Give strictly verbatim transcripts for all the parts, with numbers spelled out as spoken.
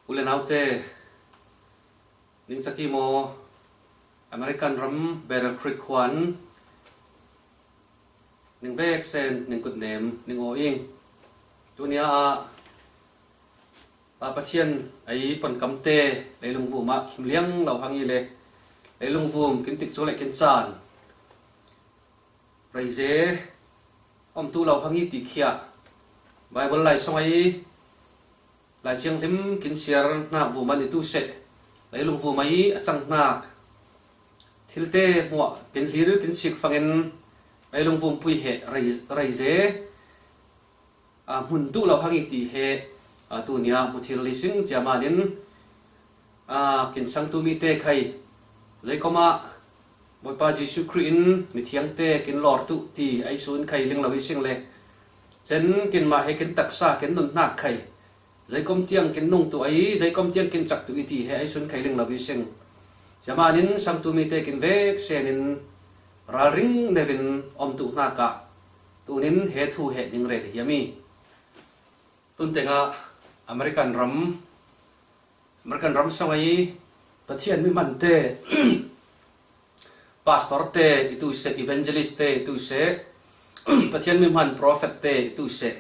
U le naute, ning caki maw, American ram Battle Creek khuan ning vek sen ning kutnem ning aw ing. Tunia ah Pa Pathian ei ponkamte leilung vum ah khim liang lo hang i le, leilung vum kin tik cu le kin caan reize om tu lo hang i ti khiah Bible lai song ei Lai Thianghlim kin siar hnak vum an i tu seh, leilung vum ei a cang hnak thilte hmuah kin hlir kin sik fangin leilung vum pui he rei, reize a hmun duh lo hang i ti he a tunia hmu thil li sing ciaman in a kin sangtu mite khai zeikom ah Bawipa Jesuh Khrih in mithiangte kin lawr tu ti ei sun khai ling lo i sing le cen kin mah he kin taksa kin nun hnak khai zeikom tiang kin nung tu ei, zeikom tiang kin cak tu i ti he ei sun khai ling lo i sing. Ciaman in sangtu mite kin vek sen in ralring nevin om tu hnak ah tunin he thu he ning rel hiam i. Tun tengah American ram, American ram song ei Pathian mi hmante, pastor te i tu seh, evangelist te i tu seh, Pathian mi hman prophet te i tu seh,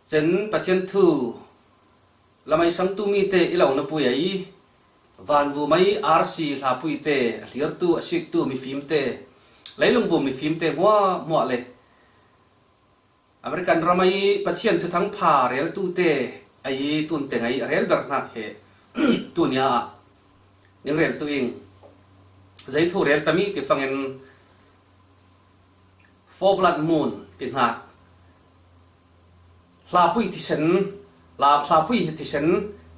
cen Pathian thu lamai sangtu mite i lo na pui ei, vanvum ei R C hlapui te, a hlirtu a siktu mifim te, leilung vum mifim te hmuahhmuah le American ram ei Pathian thuthang pha reltu te ei tun teng ei a rel ber hnak he tunia ah ning rel tu ing. Zei thu rel tam i ti fangin Four Blood Moon ti hnak, hlapui thisen, la hlapui thisen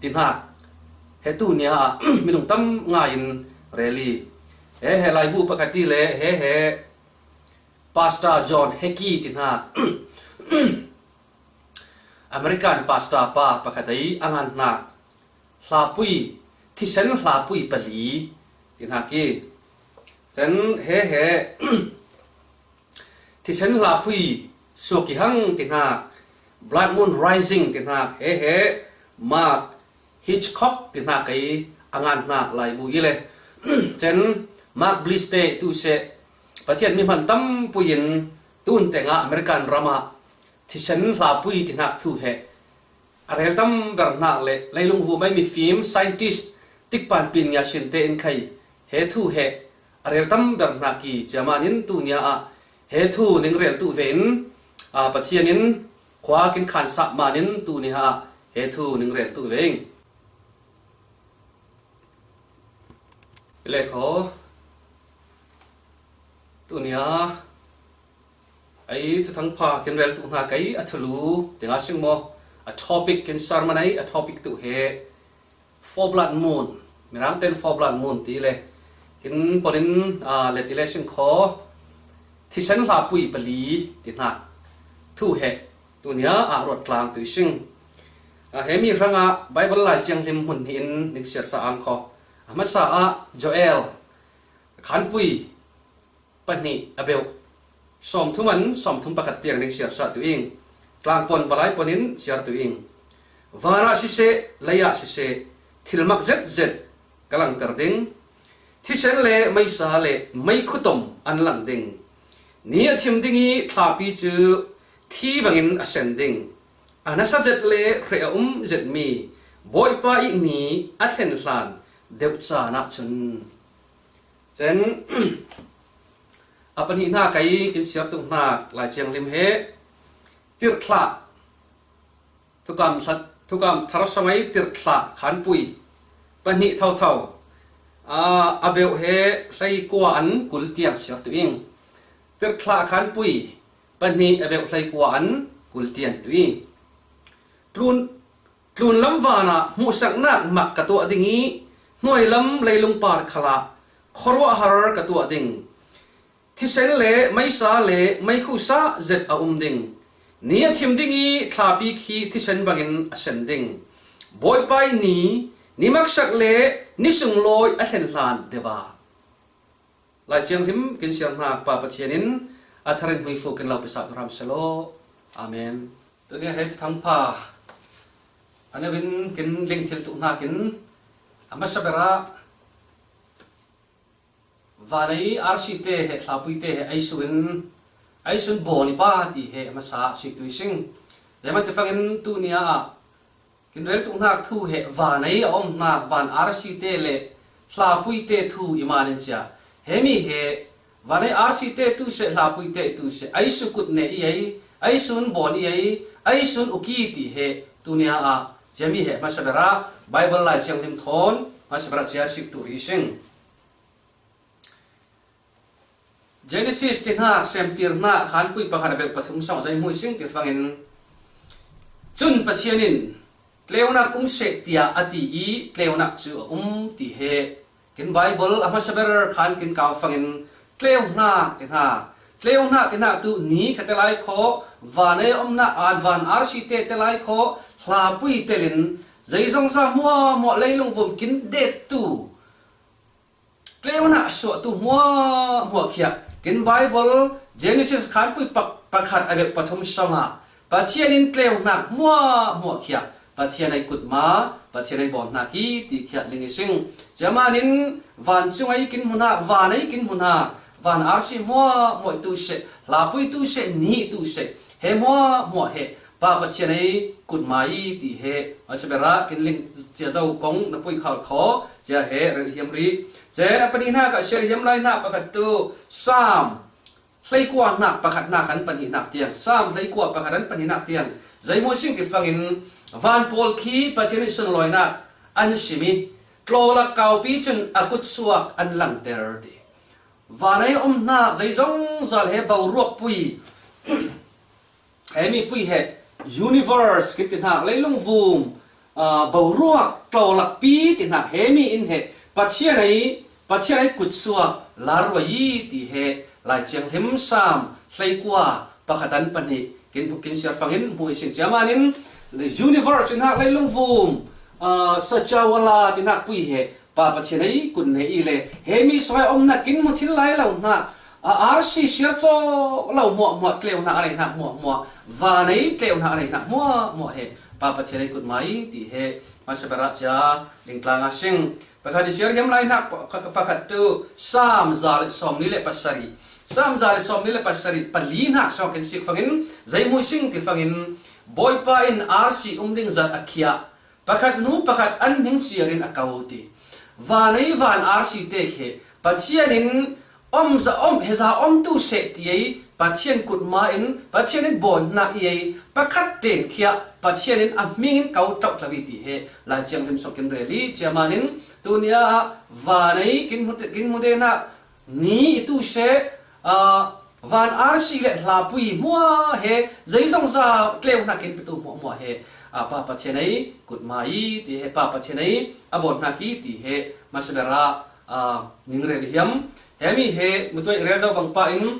ti hnak he tunia ah minung tam ngai in rel i. He he laibu pakhat i le he he Pastor John Hickey ti hnak, American pastor pa pakhat ei a ngan hnak, hlapui, thisen hlapui pali ti hnak i. Cen he he thisen hlapui suak i hang ti hnak, Blood Moon Rising ti hnak, he he Mark Hitchcock ti hnak ei a ngan hnak laibu i le cen Mark Bliss te tu seh, Pathian mi hman tampui in tun tengah American ram ah thisen hlapui ti hnak thu he a rel tam ber hnak le leilung vum ei mifim scientist tikpan pin ngia sin te in khai he thu he a rel tam ber hnak i ciaman in tunia ah he thu ning rel tu ve in, a, Pathian in khua kin khansah man in tunia ah he thu ning rel tu ve ing. Le kho tunia ei thuthang pha kin rel tu hna kei a thulu tinga sing maw, a topic kin sermon ei a topic tu he Four Blood Moon, Mirang ten Four Blood Moon ti le kin pon in, a, let i le sing kho thisen hlapui pali ti hnak thu he tunia ah ruat tlang tu i sing. A, he mi hrangah Bible Lai Thianghlim hmun hnih in ning siarsa ang kho. A hmasa ah Joel khanpui pahnih a beuh sawmthum an sawmthum pakhat tiang ning siarsa tu ing. Tlangpon balai pon in siar tu ing. Vanah siseh, leiah siseh, thilmak zetzet ka langter ding. Thisen le meisa le meikhutom an lang ding. Ni a thim ding i thlapi cu thi bangin a sen ding. A nasa zet le hreh a um zetmi Bawipa i ni a thlen hlan deuh caan ah cun. Cen a pahnih hna kei kin siar tuk hnak Lai Thianghlim he tirhthlah, thukam thla-, thukam thar sawng ei tirhthlah khanpui pahnih thotho, aa, a beuh he hleikua an kul tiang siar tu ing. Tirhthlah khanpui pahnih a beuh hleikua an kul tiang tu ing. Tlun, tlunlam van ah hmuhsaknak mak ka tuah ding i, hnuailam leilung par khal ah khuaruahhar ka tuah ding. Thisen le meisa le meikhu sa zet a um ding. Ni a thim ding i thlapi khi thisen bangin a sen ding. Bawipa i ni, ni maksak le ni sunglawi a thlen hlan deuh ah. Lai Thianghlim kin siar hnak Pa Pathian in a thar in hmuifu kin lo pesa tu hram selaw. Amen. Tunia he thuthang pha A neuin kin ling thil tuh hnakin a hmasa berah vanei arsite he, hlapuite he ei suin, ei suin bawn i pa ti he a hmasa sik tuih sing. Zeimah ti fangin tunia ah kin rel tuh hnak thu he vanei a om hnak van arsite le hlapuite thu i manin cia. Hemi he vanei arsite tu seh, hlapuite tu seh, ei su kut ne i ei, ei sun bawn i ei, ei sun uki ti he tunia ah ciami he hmasa berah Bible Lai Thianghlim thawn hmasa berah cia sik tuh rih sing. Genesis ti hnak, Semtir hnak, khanpui pakhat a bek pathum sawng zeihmui sing ti fangin, cun Pathian in, tleunak um seh, tiah a ti i, tleunak cu a um ti he kin Bible a hmasa ber khan kin kau fangin, tleunak ti hnak, tleunak ti hnak tu ni kha te lai khaw, vanei a om hnak, van arsite te lai khaw, hlapui telin zeizongza hmuahhmuah leilung vum kin dettu tleunak a suahtu hmuahhmuah khiah kin Bible Genesis khanpui pak-, pakhat a bek pathum sawngah Pathian in tleunak hmuahhmuah khiah Pathian ei kutma, Pathian ei bawn hnak i ti khiah ling i sing. Ciamanin vancung ei kin hmu hnak, van ei kin hmu hnak, van arsi hmuahhmuah tu seh, hlapui tu seh, ni tu seh, he hmuahhmuah he Pa Pathian ei kutma i ti he hmasa berah kin ling cia zo kong na pui khal khaw cia he rel hiam rih. Cen a pahnih hnak ah siar hiam lai hnak pakhat tu Sam hleikua hnak pakhat hnak an pahnih hnak tiang, Sam hleikua pakhat an pahnih hnak tiang zeihmui sing ti fangin, van pawl khi Pathian in sunlawinak an simi, tlawlak kaupi cun a kutsuak an langter ti. Vanei a um hnak zeizongzal he boruak pui, he mipui he universe kin ti hnak, leilung vum, aa, boruak tlawlakpi ti hnak, he mi in he Pathian ei, Pathian ei kutsuak laruai i ti he Lai Thianghlim Sam hleikua pakhat an pahnih kin, kin siar fangin hmuh i sing. Ciamanin universe ti hnak, leilung vum, aa, Sachawala ti hnak pui he Pa Pathian ei kut ne i le, he mi sawng a om hnak kin hmu thil lai lo hnak, a arsi siar cawk lo hmuahhmuah tleunak a nei hnak hmuahhmuah, vanei tleunak a nei hnak hmuahhmuah he Pa Pathian ei kutma i ti he hmasa berah cia lingtlang a sing. Pakhat i siar hiam lai hnak pa-, pakhat tu Sam za le sawmli le pasarih, Sam za le sawmli le pasarih pali hnak sawng kin sik fangin, zeihmui sing ti fangin, Bawipa in arsi um ding zat a khiah, pakhat hnu pakhat an hming siar in a ko ti. Vanei van arsi te khi Pathian in om za om, he za om tu seh ti ei Pathian kutma in, Pathian in bawn hnak i ei, pakhat ṭen khiah Pathian in a hming in ko ṭauh lo i ti he Lai Thianghlim sawng kin rel i, ciamanin tunia ah vanei kin hmu, kin hmu te hnak, ni i tu seh, aa, van arsi le hlapui hmuah he, zeizongza tleunak kin petu hmuahhmuah he, aa, Pa Pathian ei kutma i ti he, Pa Pathian ei a bawn hnak i ti he hmasa berah, aa, ning rel i hiam? He mi he mutuai rel zo bang pa in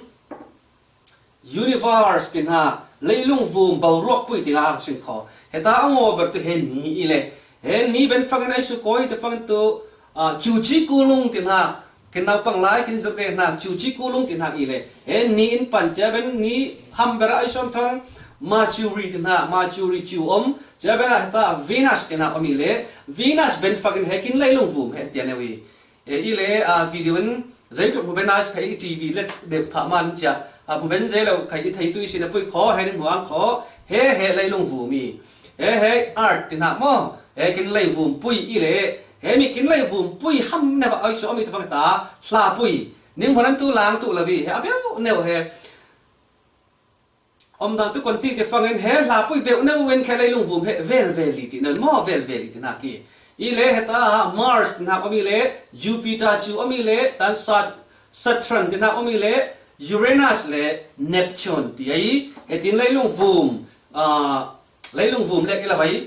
universe ti hna, leilung vum boruak pui ti hna ang sing kho. Heta a ngawber tu he ni i le, he ni ben fangin ai su kawi te fangin tu, aa, cuci kulung ti hna, kin naupang lai kin zirte hna, cuci kulung ti hna i le, he ni in pan cia ben ni ham ber ai suam thang, Mercury ti hna, Mercury cu om, cia ben ah heta Venus ti hna om i le, Venus ben fangin he kin leilung vum he tia neu i. E, i le, aa, video in zeitluk hmu ben ai kha i T V le beuh thah man cia, aa, hmu ben zei lo kha i thei tu i sin a pui kho, he ning hmuang kho, he, he leilung vum i. He, he art ti hna maw? He kin leivum pui i le, he mi kin leivum pui ham neu a ai su a mi tavang ta hla pui. Ning hmuan an tu lang tu lo i, he a beuh neu he. Om dan tu kon ti te fangin he hla pui beuh neu wen khe leilung vum he vel vel li ti nan maw, vel vel li ti hna ki. I le heta Mars ti hna om i le, Jupiter cu om i le, tan Sat-, Saturn ti hna om i le, Uranus le Neptune ti ai, he tin leilung vum, aa, leilung vum lek i la vai,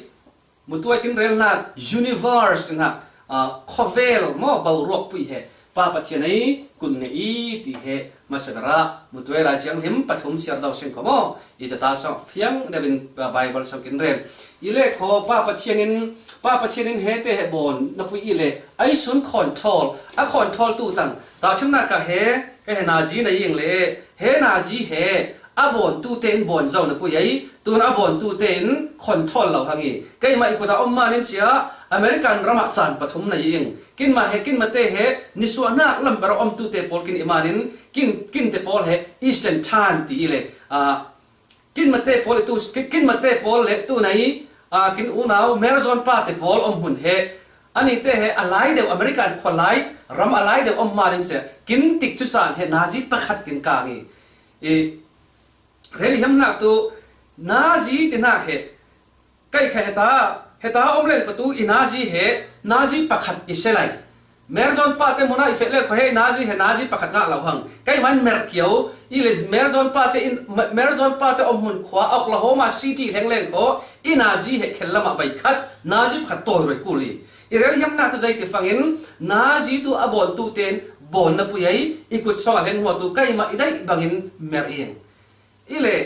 mutuai kin rel hna, universe ti hna, aa, khawvel maw, boruak pui he, Pa Pathian ei kun ne i ti he, hmasa berah, mutuai Lai Thianghlim pathum siar zo sing kho maw, i cata sawng fiang deuh in, aa, Bible sawng kin rel. I le kho Pa Pathian in, Pa Pathian in he te he bawn na pui i le, ai sun control, a control tu tang, ta thimnak ah he, he, he nazi na ing le, he nazi he, A bawntute in bawn zo na pui ei, tun a bawntute in control lo hang i. Keimah i kut a om manin cia American ramah caan pathum na i ing. Kinmah he, kinmate he nisuahnak lam ber a omtute pawl kin i manin, kin, kinte pawl he Eastern Time ti i le, ah, kinmate pawl i tu, kin, kinmate pawl le tu na i, ah, kin unau Merzon pate pawl om hun he. Anite he a lai deuh American khualai ram a lai deuh om manin cia kin tik cu caan he nazi pakhat kin kang i. I, rel hiamnak tu nazi ti hnak he, kei kha heta, heta om leng ka tu i nazi he, nazi pakhat i si lai. Merzon pate hmun ah i feh leng kho he, nazi he, nazi pakhat ngah lo hang. Keimah in merh kio i le, Merzon pate in, Me-, Merzon pate om hmun khua Oklahoma City leng leng kho i nazi he khel lamah vai khat, nazi pakhat tawi roi kul i. I rel hiamnak tu zei ti fangin, nazi tu a bawntute in bawn na pui ei, i kut sawng a leng hnuah tu keimah i daih bangin merh i ing. I le,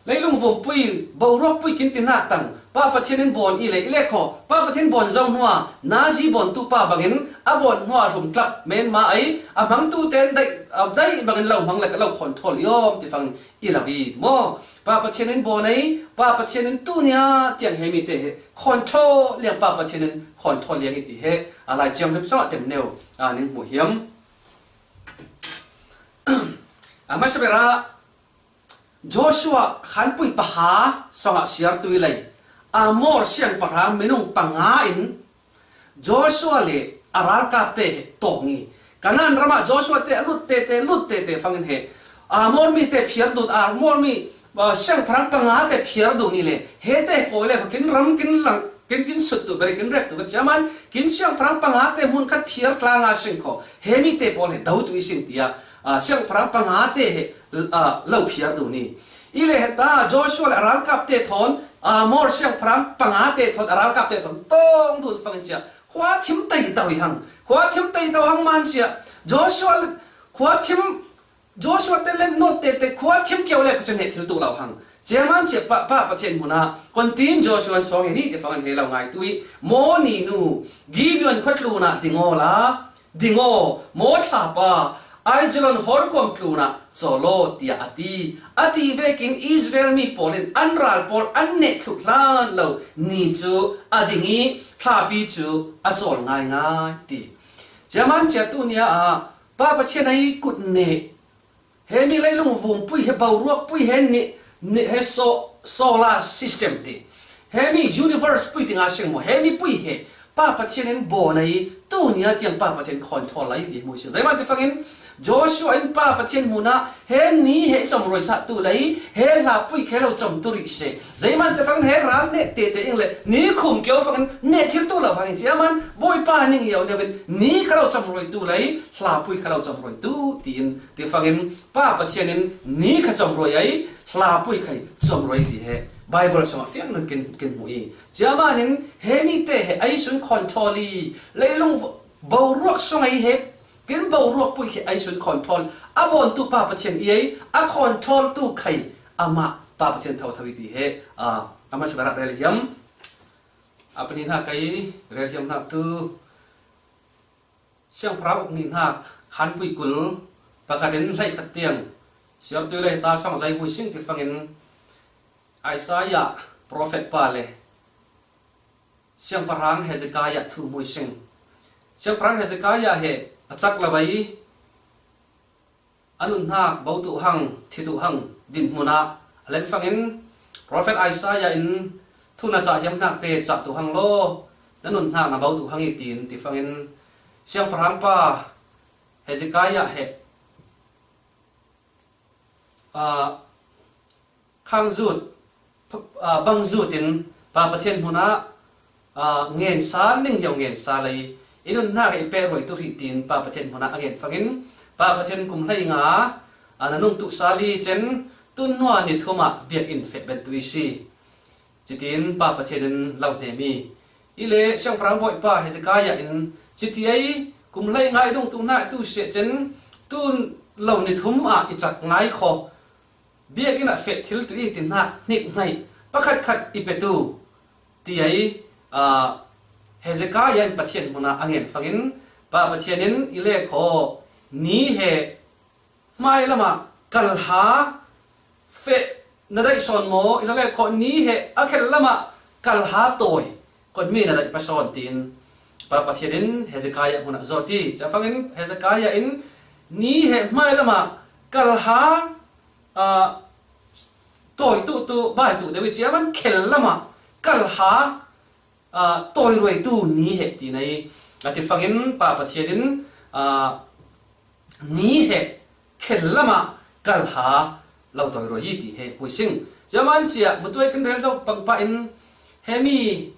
leilung vum pui, boruak pui kin tinak tang, Pa Pathian in bawn i le, i le kho, Pa Pathian bawn zo hnuah, nazi bawntu pa bangin, a bawn hnuah hlum tlap, menma ei, a hmangtu ten daih, a daih bangin lo hmang le ka lo control i awm ti fangin i lo i maw. Pa Pathian in bawn ei, Pa Pathian in tunia tiang he mi te he control liang, Pa Pathian in control liang i ti he, a Lai Thianghlim sawng a tem neu, a ning hmu hiam. A hmasa berah, Joshua khanpui paha sawngah siartu i lei, Amor siangpahrang minung panga in Joshua le a ralkapte he tawng i, Kanaan ramah Joshua te a lut tete, lut tete fangin he, Amor mi te phiar dun, Amor mi, ah, siangpahrang panga te phiar dun i le, he te kawi le kho kin ram kin lang, kin, kin sut tu ber, kin rek tu ber, ciaman kin siangpahrang panga te hmun khat phiar tlang a sing kho, he mi te pawl he do tu i sing tia, ah, siangpahrang panga te he, ah, lo phiar dun i. I le heta Joshua le a ralkap te thawn, ah, Amor siangpahrang panga te thawn, a ralkap te thawn tawng dun fangin cia, khua thim tei to i hang, khua thim tei to hang man cia, Joshua le khua thim, Joshua te le not tete khua thim kio le khuacun he thil tu lo hang. Ciaman cia Pa, Pa Pathian hmun ah, kon tin Joshua in sawng he ni te fangin he lo ngai tu i, Moni nu, Gibeon khuatlun ah ding aw la, ding aw, maw thlapa, Aijalon hawlkuam tlunah cawl aw, tiah a ti. A ti vekin Israel mi pawl in an ral pawl an neh thluh hlan lo ni cu a ding i thlapi cu a cawl ngaingai ti. Ciaman cia tunia ah Pa Pathian ei kut nih, he mi leilung vum pui, he boruak pui, he ni, ni, he so, solar system ti, he mi universe pui tinga sing maw, he mi pui he Pa Pathian in bawn a i, tunia tiang Pa Pathian control a i ti hmu i si. Zeiman ti fangin Joshua in Pa Pathian hmun ah he ni he i cawmruai sah tu lei, he hlapui khe lo cawm tu rih si. Zeiman ti fangin he ral neh tete ing le ni khum kio fangin neh thil tu lo fangin ciaman Bawipa ning hi au neuin ni kha lo cawmruai tu lei, hlapui kha lo cawmruai tu tiin ti fangin Pa Pathian in ni kha cawmruai a i, hlapui kha i cawmruai ti he Bible sungah fiang nun kin, kin hmu i. Ciaman in he mi te he ai sun control i, leilung boruak sung a i he, kin boruak pui he ai sun control, a bawntu Pa Pathian i ei, a control tu kha i amah Pa Pathian thotho i ti he, a, a hmasa berah rel hiam. A pahnihnak a i rel hiamnak tu Siangpahrang uknihnak khanpui kul pakhat in hleikhat tiang siartui le ta sawng zei hmui sing ti fangin Isaiah prophet pa le Siangpahrang Hezekiah thu hmui sing. Siangpahrang Hezekiah he a cak lo a i a nunhnak bo tuh hang, thi tuh hang dinhmun ah a lem fangin, Prophet Isaiah in thu na cah hiamhnak te cah tuh hang law, na nunhnak na bo tuh hang i tiin ti fangin, siangpahrang pa Hezekiah he, aa, khang zut, ph-, aa, bang zut in Pa Pathian hmun ah, aa, ngen sal ning hiau ngen sal ei, i nunhnak i peh ruai tu rih tiin Pa Pathian hmun ah a ngen fangin, Pa Pathian kum hlei nga, aa, na nung tuh sal i cen tun hnuah ni thum ah biakinn feh ben tu i si. Citiin Pa Pathian in lo hnem i, i le siangpahrang bawipa Hezekiah in citi ei, kum hlei nga i dungtuhnak tu siah cen tun lo ni thum ah i cak ngai kho. Biakinn ah feh thil tu i ti hnak hnik hnaih pakhat khat i petu, ti ei, aa, Hezekiah in Pathian hmun ah a ngen fangin, Pa Pathian in i le kho ni he hmai lamah kalha feh na daih sawn maw, i la leh khawh ni he a khel lamah kalha tawi, kon mi na daih pah sawn, tiin Pa Pathian in Hezekiah hmunah zawt hi. Cia fangin Hezekiah in ni he hmai lamah kalha, ah, tawi tuhtu, bai tuh deuh i cia man khel lamah kalha, ah, tawi ruaitu ni he ti nei. A ti fangin Pa Pathian in, ah, ni he khel lamah kalha lo tawi ruai hi ti he hmuising. Cia man cia mutuai kan rel zo pangpah in hemi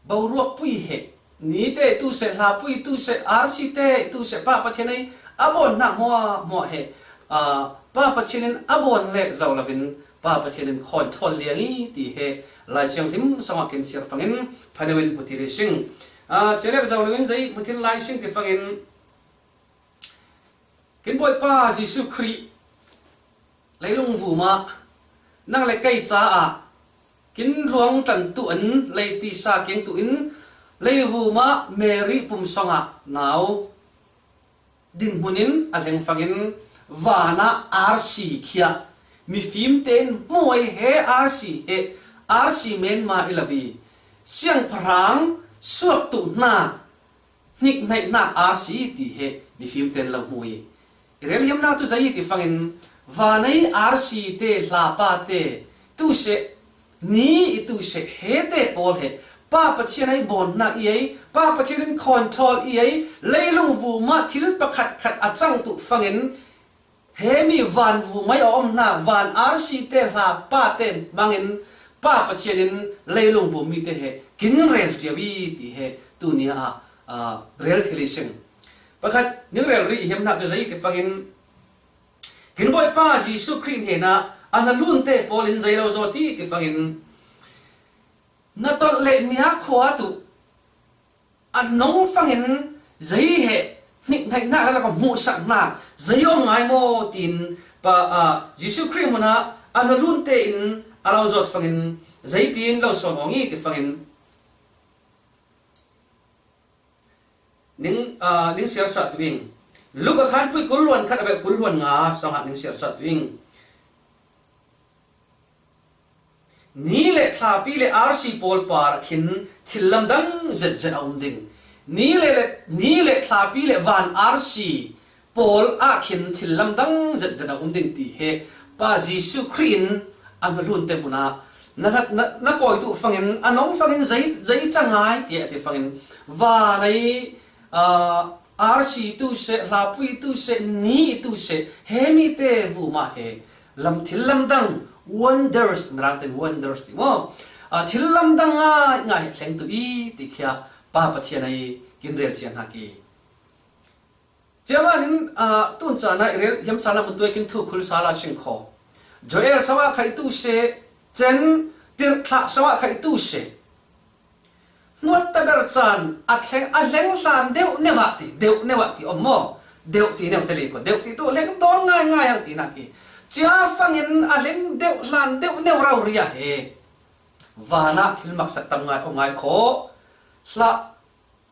boruak pui he, ni te tu se, hla pui tu se, R C te tu se, Pa Pathian ei a bawn nak hmuah hmuah he, ah, Pa Pathian in a bawn lek zo lovin, Pa Pathian in khawn thawl liang i ti he Lai Thianghlim sangah kin siar fangin phaneuin hmutir i sing. Ah, cia lek zo lovin zei hmutir lai sing ti fangin, kin Bawipa Jesuh Khrih leilung vumah nang le kei caah kin luang tlantu an lei tisa keng tu in leivumah Mary pum songah nau dinhmun in a hleng fangin vanah R C khia mifim tein hmuai he R C he, R C menma i lo i siangpahrang suak tu hna hnik hnaihnak R C ti he mifim ten lo hmu i, i rel hiamnak tu zei ti fangin vanei R C te, hlapa te tu se, ni i tu se, he te pawl he Pa Pathian ei bawnnak i ei, Pa Pathian in khawn thawl i ei, leilung vumah thil pakhat khat a cang tu fangin, hemi van vumai a omnak van R C te, hlapa te hmangin Pa Pathian in leilung vummi te he kin rel ṭiau i ti he tuni ah, ah, rel thil i sing. Pakhat ning rel rih hiamnak tu zei ti fangin, kin Bawipa Jesuh Khrih hnenah a na lunte pawl in zei lo zaw ti ti fangin, na tolh le nia khua tu a nong fangin zei he hnik hnaihnak le lak a hmuhsaknak zei om ngai maw tiin Pa, ah, Jesuh Khrih hmunah a na lunte in a lo zawt fangin zei tiin lo sawn awng i ti fangin ning, ah, ning siarsat tu ing. Luka khanpui kul luan khat a bel kul luan nga sangah ning siarsat tu ing. Ni le thlapi le R C pawl par khin thil lamdang zetzet a um ding. Ni le, le, ni le thlapi le van R C pawl ah khin thil lamdang zetzet a um ding ti he Pa Jesuh Khrih in a na lunte hmunah na, na, na kawi tu fangin a nong fangin zei, zei cang ngai ti a ti fangin vanei, ah, R C tu se, hlapui tu se, ni tu se, hemi te vumah he lam thil lamdang, wonders, Mirang ten wonders ti maw? Ah, thil lamdang ngai ngai hleng tu i ti khia Pa Pathian ei kin rel sian hak i. Cia manin, ah, tun caan ah i rel hiam sala mutuai kin thu khul sala sing kho. Joel sangah khai tu se, cen tirhthlah sangah khai tu se. Hnuat ta ber caan a thleng, a hleng hlan deuh neuh ah ti, deuh neuh ah ti om maw? Deuh ti neuh te li ko, deuh ti tu hleng dawn ngai ngai hang ti nak i. Cia fangin a hleng deuh hlan deuh neuh rori ah he vanah thil maksak tam ngai om ngai kho. Hla,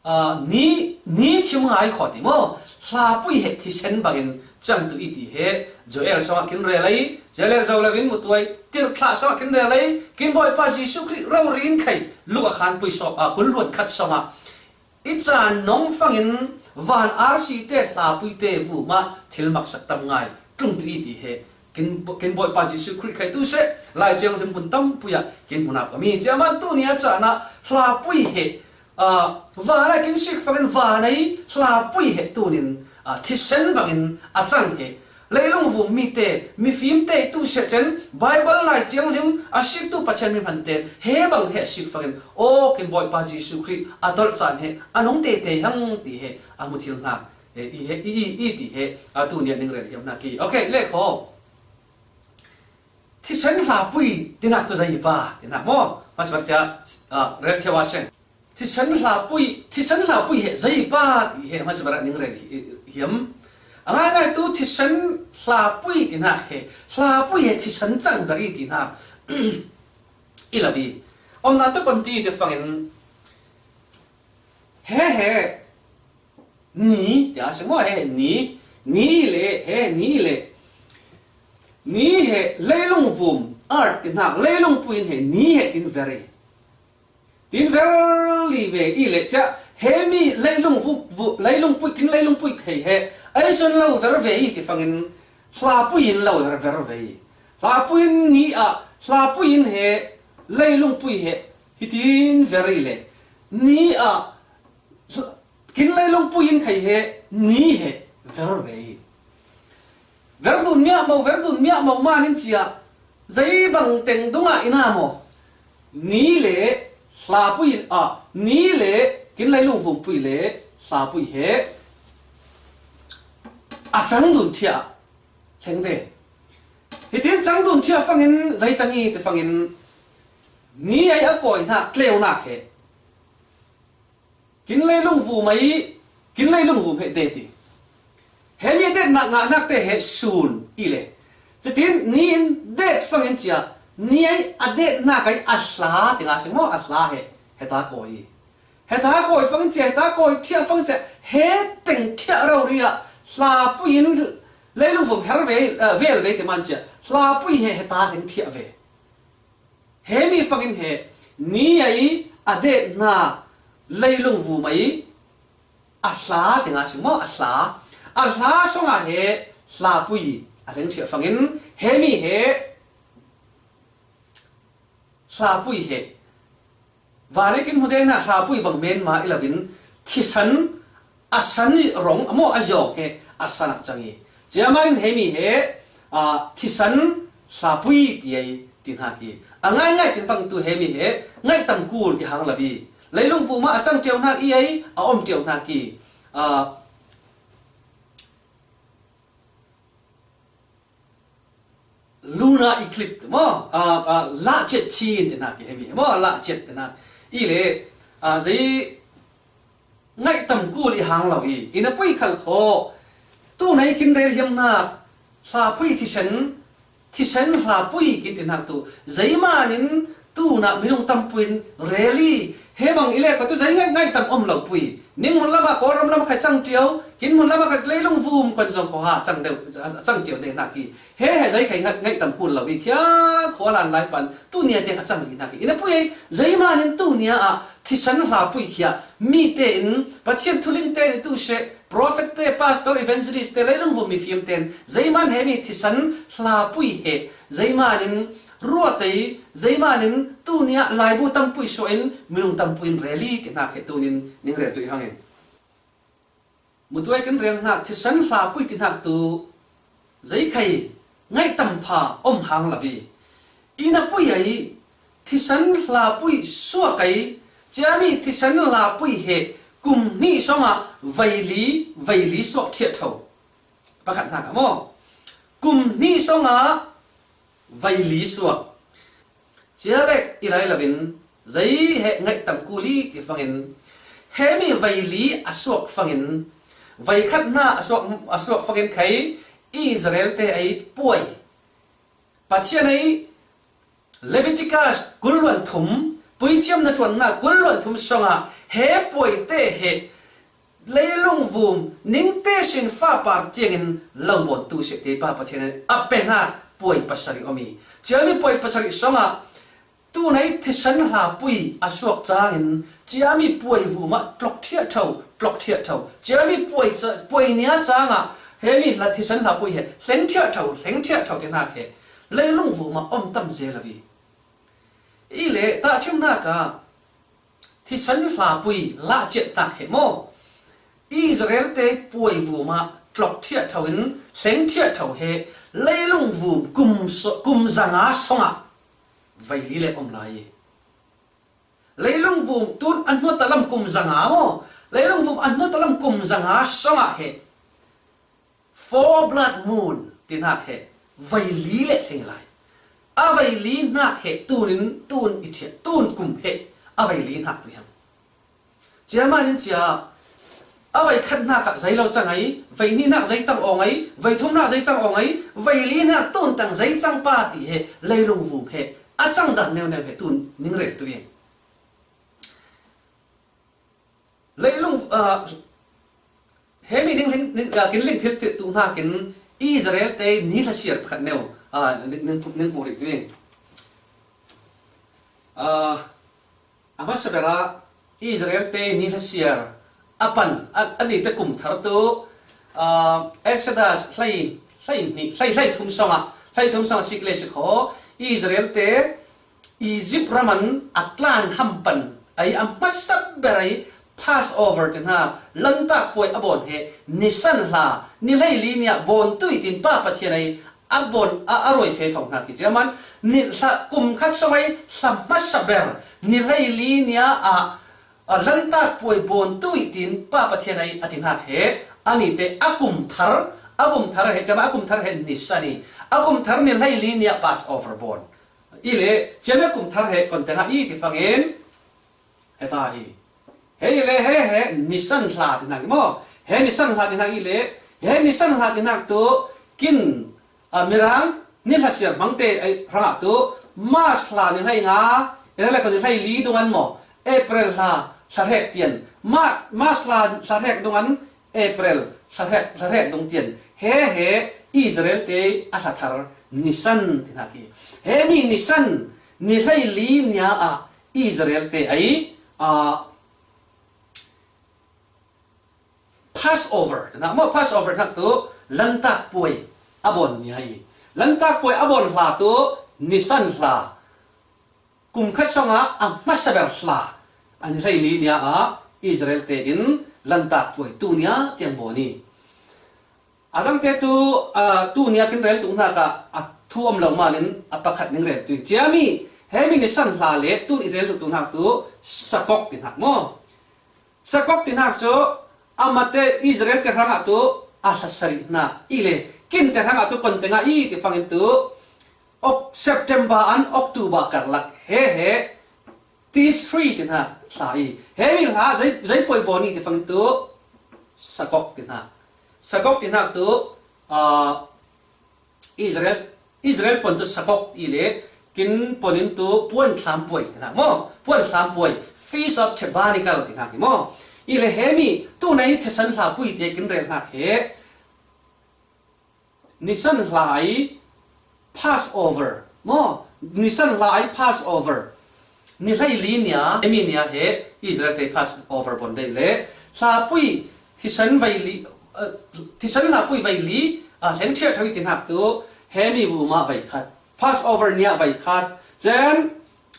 ah, ni, ni thim ngai kho ti maw? Hlapui he thisen bangin cang tu i ti he Joel sangah kin rel ei, Joel zo lovin mutuai tirhthlah sangah kin rel ei, kin Bawipa Jesuh Khrih rori in khai Luka khanpui sawh, ah, kul luan khat sangah i caan nong fangin van R C te, hlapui te vumah thil maksak tam ngai tlung tu i ti he kin, kin Bawipa Jesuh Khrih khai tu se, Lai Thianghlim hmun tampui ah kin hmu nak a mi. Cia man tuni a caan ah hlapui he, ah, vanah kin sik fangin vanei hlapui he tunin, ah, thisen bangin a cang he. Leilung vummi te, mifim te tu se cen, Baibal Lai Thianghlim a siktu Pathian mi hman te, he bang he a sik fangin, aw, kin Bawipa Jesuh Khrih a tolh caan he, a nong tete hang ti he, a mu thil hnak, he, i he, i, i, i ti he, a tuni a ning rel hiam hnak i. Okay, le kho. Thisen hlapui, tinak tu zei pa, tinak maw, mas bar cia, ah, rel thia wa seng. Thisen hlapui, thisen hlapui he zei pa ti he hmasa ber ah ning rel hi-, hiam. A ngaingai tu thisen hlapui ti hnak he, hlapui he thisen cang ber i ti hnak i lo i. Omna tu kon ti ti fangin he he ni ti a si maw he ni, ni le, he ni le. Ni he leilung vum, earth ti hnak, leilungpui in he ni he tin ver i. Tin ver li ve i le cia, he mi leilung vu, vu, leilungpui, kin leilungpui khei he, ei sun lo ver ve i ti fangin, hlapui in lo ver, ver ve i. Hlapui in ni ah, hlapui in he, leilungpui he, hitin ver i le. Ni ah, kin leilungpui in khei he, ni he, ver ve i. Ver dun miah mo, ver dun miah mo man in cia, zei bang teng dungah i na mo. Ni le hlapui in ah, ni le kin leilung vumpui le hlapui he. A cang dun thiah, thleng de. Hitin cang dun thiah fangin, zei cang i ti fangin, ni ei a kawi hnak, tleu nak he. Kin leilung vum ei, kin leilung vum he det i. He mi a detnak ngahnak te he sun i le. Cutin ni in det fangin cia, ni ei a detnak ei a hla, ti nga si maw, a hla he, heta kawi i. Heta kawi fangin cia, heta kawi thiah fangin cia, he teng thiah rori ah, hlapui in leilung vum her ve, eh, vel ve ti man cia, hlapui he, heta teng thiah ve. He mi fangin he, ni ei a detnak leilung vum ei a hla, ti nga si maw, a hla. A hla sungah he hlapui a leng thiah fangin, he mi he hlapui he. Vani kin hmu deng hna hlapui bang men mah i lo in, thisen a san i rong, a maw a yawng he a san ah cang i. Cia man in he mi he, aa, thisen hlapui ti ei ti hna ki. A ngaingai kin bang tu he mi he, ngaihtam kul i hang lo i. Leilung vum ah a cang ṭio hna i ei, a om ṭio hna ki. Aa, lunar eclipse ti maw, ah, ah, lahcet chin ti hna ki he mi maw, lahcet ti hna. I le, ah, zei ngaihtam kul i hang lo i, i na pui khal kho, tu nei kin rel hiam hna, hlapui thisen, thisen hlapui kin ti hnak tu, zeiman in tu na minung tampuin rel i, he bang i le kho tu zei ngaih, ngaihtam om lo pui. Ning hmun lamah Kawlram lamah kha cang ṭio, kin hmun lamah kha leilung vum kan zong kho ha cang deuh, cang ṭio deuh hnak i. He he zei khai ngaih, ngaihtam kul lo i khia khualan lai pan tu nia tiang a cang rih hnak i. I na pui ei, zeiman in tu nia ah thisen hlapui khia mi tein Pathian thuling tein tu seh, prophet te, pastor, evangelist te, leilung vum mifim tein zeiman he mi thisen hlapui he, zeiman in ruat ei, zeiman in tu nia laibu tampui suah in minung tampuin rel i ti hnak he tu nin ning rel tu i hang in. Mutuai kan rel hnak thisen hlapui ti hnak tu zei khai ngaihtam pha om hang lo i. I na pui ei thisen hlapui suak ei, cia mi thisen hlapui he kum hnih songah veili, veili suak thiah tho. Pakhat hnak ah maw? Kum hnih songah veili suak. Cia le i lai lo in zei he ngaihtam kul i ti fangin, he mi veili a suak fangin, veikhat hna a suak, a suak fangin khai Israel te ei puai. Pathian ei Leviticus kul luan thum, puithiam na ṭuannak kul luan thum songah he puai te he leilung vum ningte sin fapar tiangin lo bawn tu seh te pa Pathian in a pe hna puai pasarih om i. Cia mi puai pasarih songah tu nei thisen hlapui a suak cangin cia mi puai vum ah tlok thiah tho, tlok thiah tho. Cia mi puai ca-, puai nia cangah he mi hla thisen hlapui he hleng thiah tho, hleng thiah tho ti hnak he leilung vum ah om tam zel lo i. I le tahṭhimnak ah thisen hlapui lahciat hnak he maw? Israel te puai vum ah tlok thiah tho in hleng thiah tho he leilung vum kum so-, kum zanga songah veili le om lai i. Leilung vum tun a hnuat lam kum zanga maw? Leilung vum a hnuat lam kum zanga songah he four blood moon ti hnak he veili le hleng lai. A veili hnak he tunin tun i thiah, tun kum he a veili hnak tu hiam? Cia man in cia a veikhat hnak ah zei lo cang ei, veihnih hnak zei cang awng ei, veithum hnak zei cang awng ei, veili hnak tun tang zei cang pa ti he leilung vum he a cang dan neu neu he tun ning rel tu i. Leilung, ah, he mi ning, ning, ning, ah, kin ling thil ti tu hnakin Israel te ni hla siar pakhat neu, ah, ning, ning, ning puk ring tu ing. Ah, a hmasa berah Israel te ni hla siar a pan, a, a ni te kum thar tu, ah, Exodus hlei, hlei ni, hlei, hlei thum sawngah, hlei thum sawngah sik le si kho, Israel te Egypt ram an a tlan ham pan ai a hmasa ber ai Passover ti hna, Lantak puai a bawn he Nisan hla, ni hleili ni ah bawn tuih tin Pa Pathian ai a bawn a, a ruai fe fo hna ki ciaman, ni hla kum khat sawng ai hla hmasa ber, ni hleili ni ah, a, Lantak puai bawn tuih tin Pa Pathian ai a ti hnak he, a ni te a kum thar, a kum thar he ciaman a kum thar he Nisan i, a kum thar ni hleili ni ah Passover bawn. I le, ciami kum thar he kon tengah i ti fangin, he ta i. He i le, he, he, Nisan hla ti hnak i maw? He Nisan hla ti hnak i le, he Nisan hla ti hnak tu, kin, a, Mirang, ni hla siar hmang te, ai, hrangah tu, March hla ni hlei nga, i le, le ko ni hlei li dung an maw? April hla, hla hrek tian. Ma-, March hla, hla hrek dung an, April, hla hrek, hla hrek dung tian. He, he, Israel te a hla thar Nisan ti hnak i. He mi Nisan, ni hleili ni ah Israel te ai, a, Passover ti hnak maw, Passover hnak tu Lantak puai a bawn ni ai. Lantak puai a bawn hla tu Nisan hla. Kum khat sawngah a hmasa ber hla, a ni hleili ni ah Israel tein Lantak puai tu ni ah tiang bawn i. A dangte tu, ah, tu ni ah kin rel tu hnak ah a thu om lo manin a pakhat ning rel tu i. Ciami, he mi Nisan hla le tu i rel tu hnak tu Sakok ti hnak maw? Sakok ti hnak cu, amate Israel te hrangah tu a hla sarih hna i le, kin te hrangah tu kon tengah i ti fangin tu, Ok-, September an October karlak he he Tisri ti hnak hla i, he mi hla zei, zei puai bawn i ti fangin tu, Sakok ti hnak. Sakok ti hnak tu, ah, Israel, Israel pon tu Sakok i le, kin pon in tu puan thlam puai ti hnak maw? Puan thlam puai, Feast of Tabernacle ti hnak i maw? I le he mi, tu nei thisan hla pui ti kin rel hnak he, Nisan hla i Passover maw? Nisan hla i Passover. Ni hleili ni ah, he mi ni ah he Israel te Passover bawn dei le, hlapui, thisan veili, eh, thisan hlapui veili, ah, hleng thiah tho i ti hnak tu, he mi vumah veikhat, Passover ni ah veikhat, cen,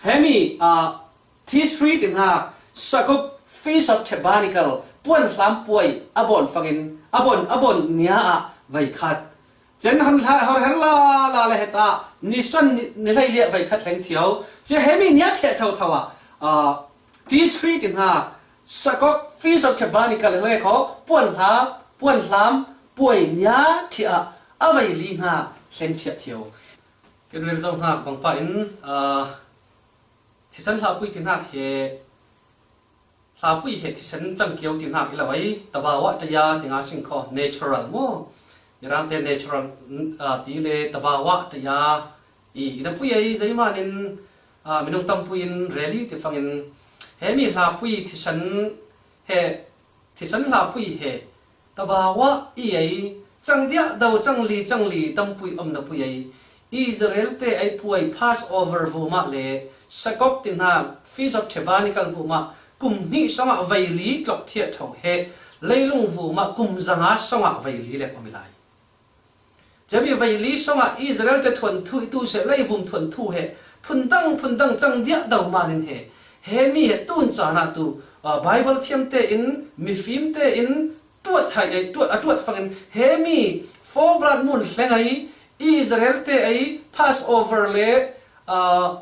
he mi, ah, Tisri ti hnak, Sakok, Feast of Tabernacle, puan hlam puai a bawn fangin, a bawn, a bawn ni ah veikhat. Cen hon hla, hor her la, la le heta, Nisan ni, ni hlei liah veikhat hleng thio. Cia he mi ni ah thiah tho tho ah, ah, Tisri ti hna, Sakok Feast of Tabernacle le kho, puan hla, puan hlam, puai ni ah thiah ah, a veili hna hleng thiah thio. Ken rel zo hna bang pah in, ah, thisan hlapui ti hnak he, hlapui he thisan cangkio ti hnak i lo ai, tabawa taya ti nga sing kho, natural maw? Mirang te natural, ah, ti le tabawa taya i, i na pui ai, zeiman in, ah, minung tampui in rel i ti fangin, he mi hlapui thisan he, thisan hlapui he, tabawa i ei, cang diah do cang li, cang li, tampui om na pui ei. Israel te ei puai Passover vumah le Sakok ti hna Feast of Tabernacle vumah kum hnih sawngah veili tlok thiah tho he, leilung vumah kum zanga sawngah veili le om i lai. Cemi veili sawngah Israel te thuanthu i tu seh, leivum thuanthu he, phundang, phundang cang diah do manin he, he mi he tun caan ah tu, ah, Bible thiam tein, mifim tein, tuat hai ei, tuat, a tuat fangin, he mi four blood moon hleng ei, Israel te ei, Passover le, ah,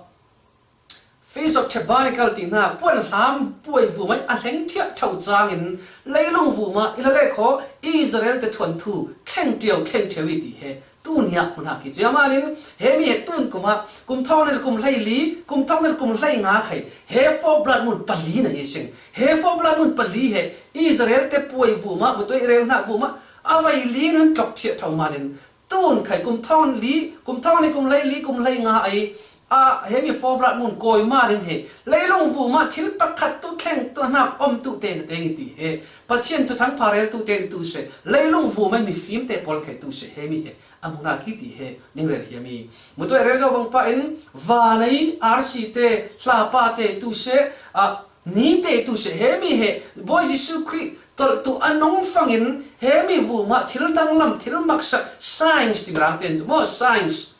Feast of Tabernacle ti hna, puan hlam puai vumai a hleng thiah tho cangin, leilung vumah i la le kho, Israel te thuanthu, thleng ṭio, thleng ṭio i ti he, tun hi ah hmun hak hi. Cia manin, he mi he tun kum ah, kum thawng nel kum hlei li, kum thawng nel kum hlei nga khai, he four blood moon pali na hi sing. He four blood moon pali he, Israel te puai vumah, mutui rel hna vumah, a veili nun tlok thiah tho manin, tun khai kum thawng li, kum thawng ni kum hlei li, kum hlei nga ai, A, hemi four blood moon kawi ma ding hi. Leilung vuma thil pakhat tu thleng tu hnak om tu te na teng i ti hi. Pathian thuthang pha rel tu te tu se. Leilung vuma mifim te pawl khe tu se. Hemi hi. A muna ki ti hi. Ning rel hiami. Mutu rel zo bang pa in. Vanai R C te, hlapa te tu se. A, ni te tu se. Hemi hi. Bawi Jesu Khrih tol tu a nong fangin. Hemi vuma thil danglam, thil maksa. Science ti mirang ten tu mo. Science.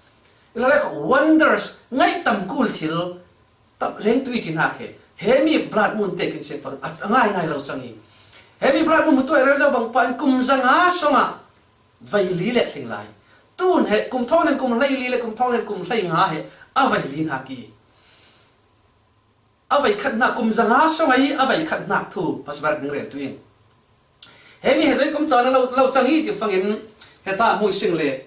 Ila le wonders, ngai tam kul thil, tam leng tu i ti hnak he. Hemi blood moon te kin se fang, a ngai ngai lo cang i. Hemi blood moon mutu rel zo bang pa in kum zanga songa, vai li le thleng lai. Tun he, kum thong nen kum hlei li le kum thong nen kum hlei nga he, a vai li hnak i. A vai khat hnak kum zanga songa i, a vai khat hnak thu, Pastor Barak ning rel tu in. Hemi he zai kum cang lo, lo cang i ti fangin, heta mui sing le.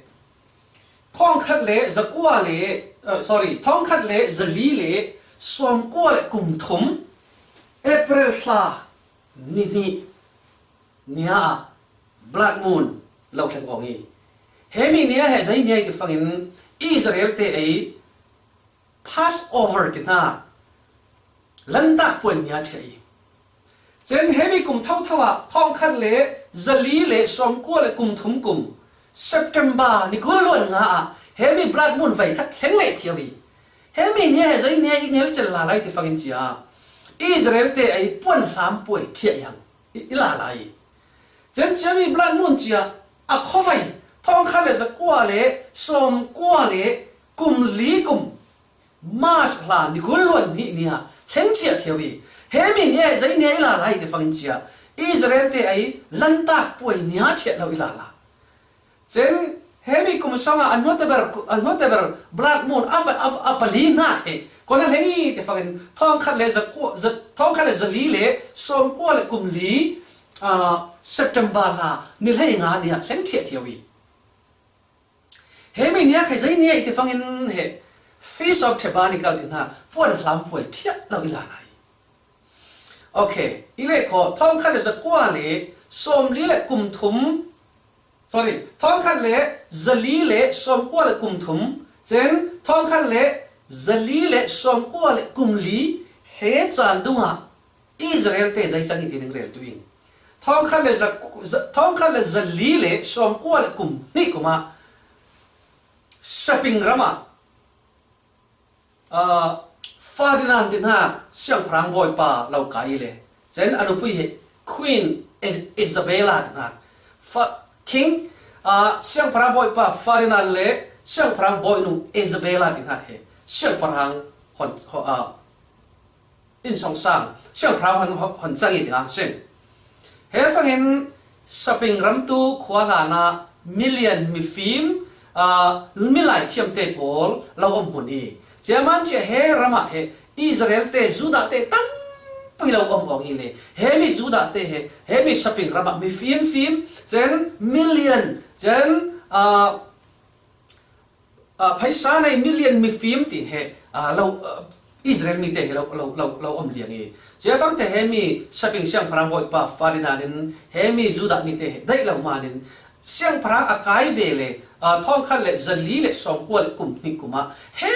Thong khat le zakua le, uh, sorry, thong khat le zali le sawmkua le kum thum, April thla ni hnih nia a blood moon lo thleng awng i. Hemi nia he zai nia i ti fangin Israel te ei Passover ti hna, Lantak puai nia ṭhiah i. Cun hemi kum thotho ah thongkhat le zali le sawmkua le kum thum kum, September ni kul luan nga ah hemi blood moon vai khat thleng leh ṭhiau i. Hemi nia he zei nia i ngel cel la lai ti fangin cia Israel te ei puan hlam puai ṭhiah i hang i, i la lai. Cun ciami blood moon cia a khuavai thongkhat le zakua le sawmkua le kum li kum March hla ni kul luan hnih nia thleng ṭhiah ṭhiau i, hemi nia zei nia i la lai ti fangin cia Israel te ei Lantak puai nia ṭhiah lo i la la. Cun hemi kum sawngah a hnuateber, a hnuateber blood moon a, a, a pali hna he kona hleng i ti fangin thongkhat le zakua, za, thongkhat le zali le sawmkua le kum li, ah, September hla ni hlei nga nia thleng ṭhiah ṭhiau i. Hemi nia khai zei nia i ti fangin he Feast of Tabernacle ti hna puan hlam puai ṭhiah lo i la lai. Okay, i le kho thongkhat le zakua le sawmli le kum thum, sorry, thongkhat le zali le sawmkua le kum thum, cun thongkhat le zali le sawmkua le kum li he caan dungah Israel te zei cang i ti ning rel tu in. Thongkhat le za, za, thongkhat le zali le sawmkua le kum hnih kum ah Spain ram ah, ah, Ferdinand ti hna siangpahrang bawipa lo kai i le. Cun a nupui he Queen I-, Isabella ti hna. Fa-, King, ah, siangpahrang bawipa Ferdinand le siangpahrang bawinu Isabella ti hna he siangpahrang hon, ho, ah, innsawngsang siangpahrang hon, hon, hon cang i ti ngang sin. He fangin Spain ram tu khua hlan ah million mifim, ah, milai thiam te pawl lo om hmun i. Cia man cia he ram ah he Israel te Judah te tampi lo om awng i le. Hemi Judah te he, hemi Spain ram ah mifim fim, cun million, cun, ah, ah, phaisa nei million mifim ti he, ah, lo, ah, Israel mi te he lo, lo, lo, lo om liang i. Cia fang te hemi Spain siangpahrang bawipa Ferdinand in hemi Judah mi te he daih lo man in siangpahrang a kai ve le, ah, thongkhat le zali le sawmkua le kum hnih kum ah he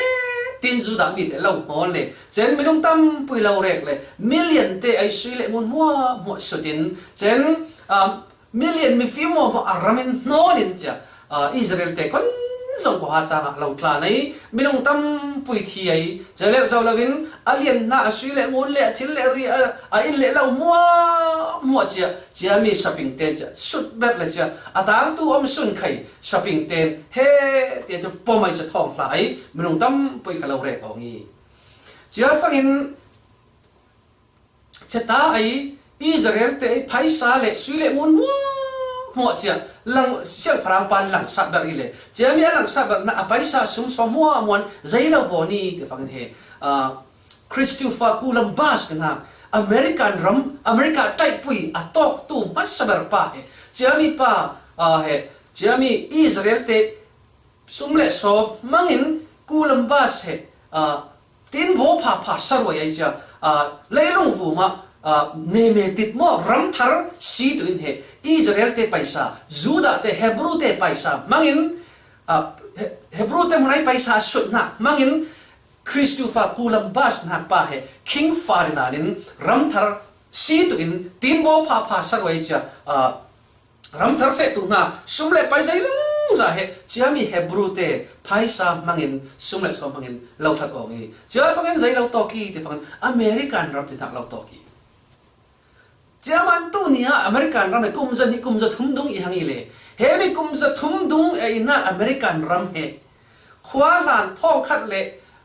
tin Judah mi te lo hnawn le, cun minung tampi lo rek le, million te ei sui le ngun hmuahhmuah sut in, cun, ah, million mifim hmuahhmuah a ram in hnawn in cia, ah, Israel te kon zong khuaha cang ah lo tla nei, minung tampi thi ei, cia le zo lo in a lian hna a sui le ngun le a thil le ri a, a inn le lo hmuahhmuah cia, cia mi Spain te cia sut ber le cia a tangtu om sun khai Spain te he tia cu pom ei cia thawng hla ei, minung tampi kha lo rek awng i. Cia fangin Cia ta ei Israel te ei phaisa le sui le ngun hmuahhmuah cia lang siangpahrang pan langsat ber i le. Cia mi a langsat ber hna a phaisa sum sawm hmuahhmuah zei lo baw ni ti fangin he, ah, Christopher Columbus kan hang American ram, America taipui a tawk tu hmasa ber pa he. Cia mi pa, ah, he, cia mi Israel te sum le sawm hmangin Columbus he, ah, tin baw phapha saruai ai cia, ah, leilung vum ah, ah, neme tit maw ram thar si tu in he Israel te paisa, Judah te, Hebrew te paisa hmangin, ah, He-, Hebrew te hmun ai paisa sutnak hmangin Christopher Columbus nakpa he King Ferdinand in ramthar si tuin tinbaw phapha saruai cia, ah, ramthar feh tuhna sum le paisa zungzah he ciami Hebrew te phaisa hmangin sum le sawm hmangin lo hlat awng hi. Cia fangin zei lo tawk hi ti fangin American ram ti hnak lo tawk hi. Cia man tu ni ah American ram he kum za hnih kum za thum dung i hang i le, hemi kum za thum dung e ina American ram he khua hlan thawngkhat le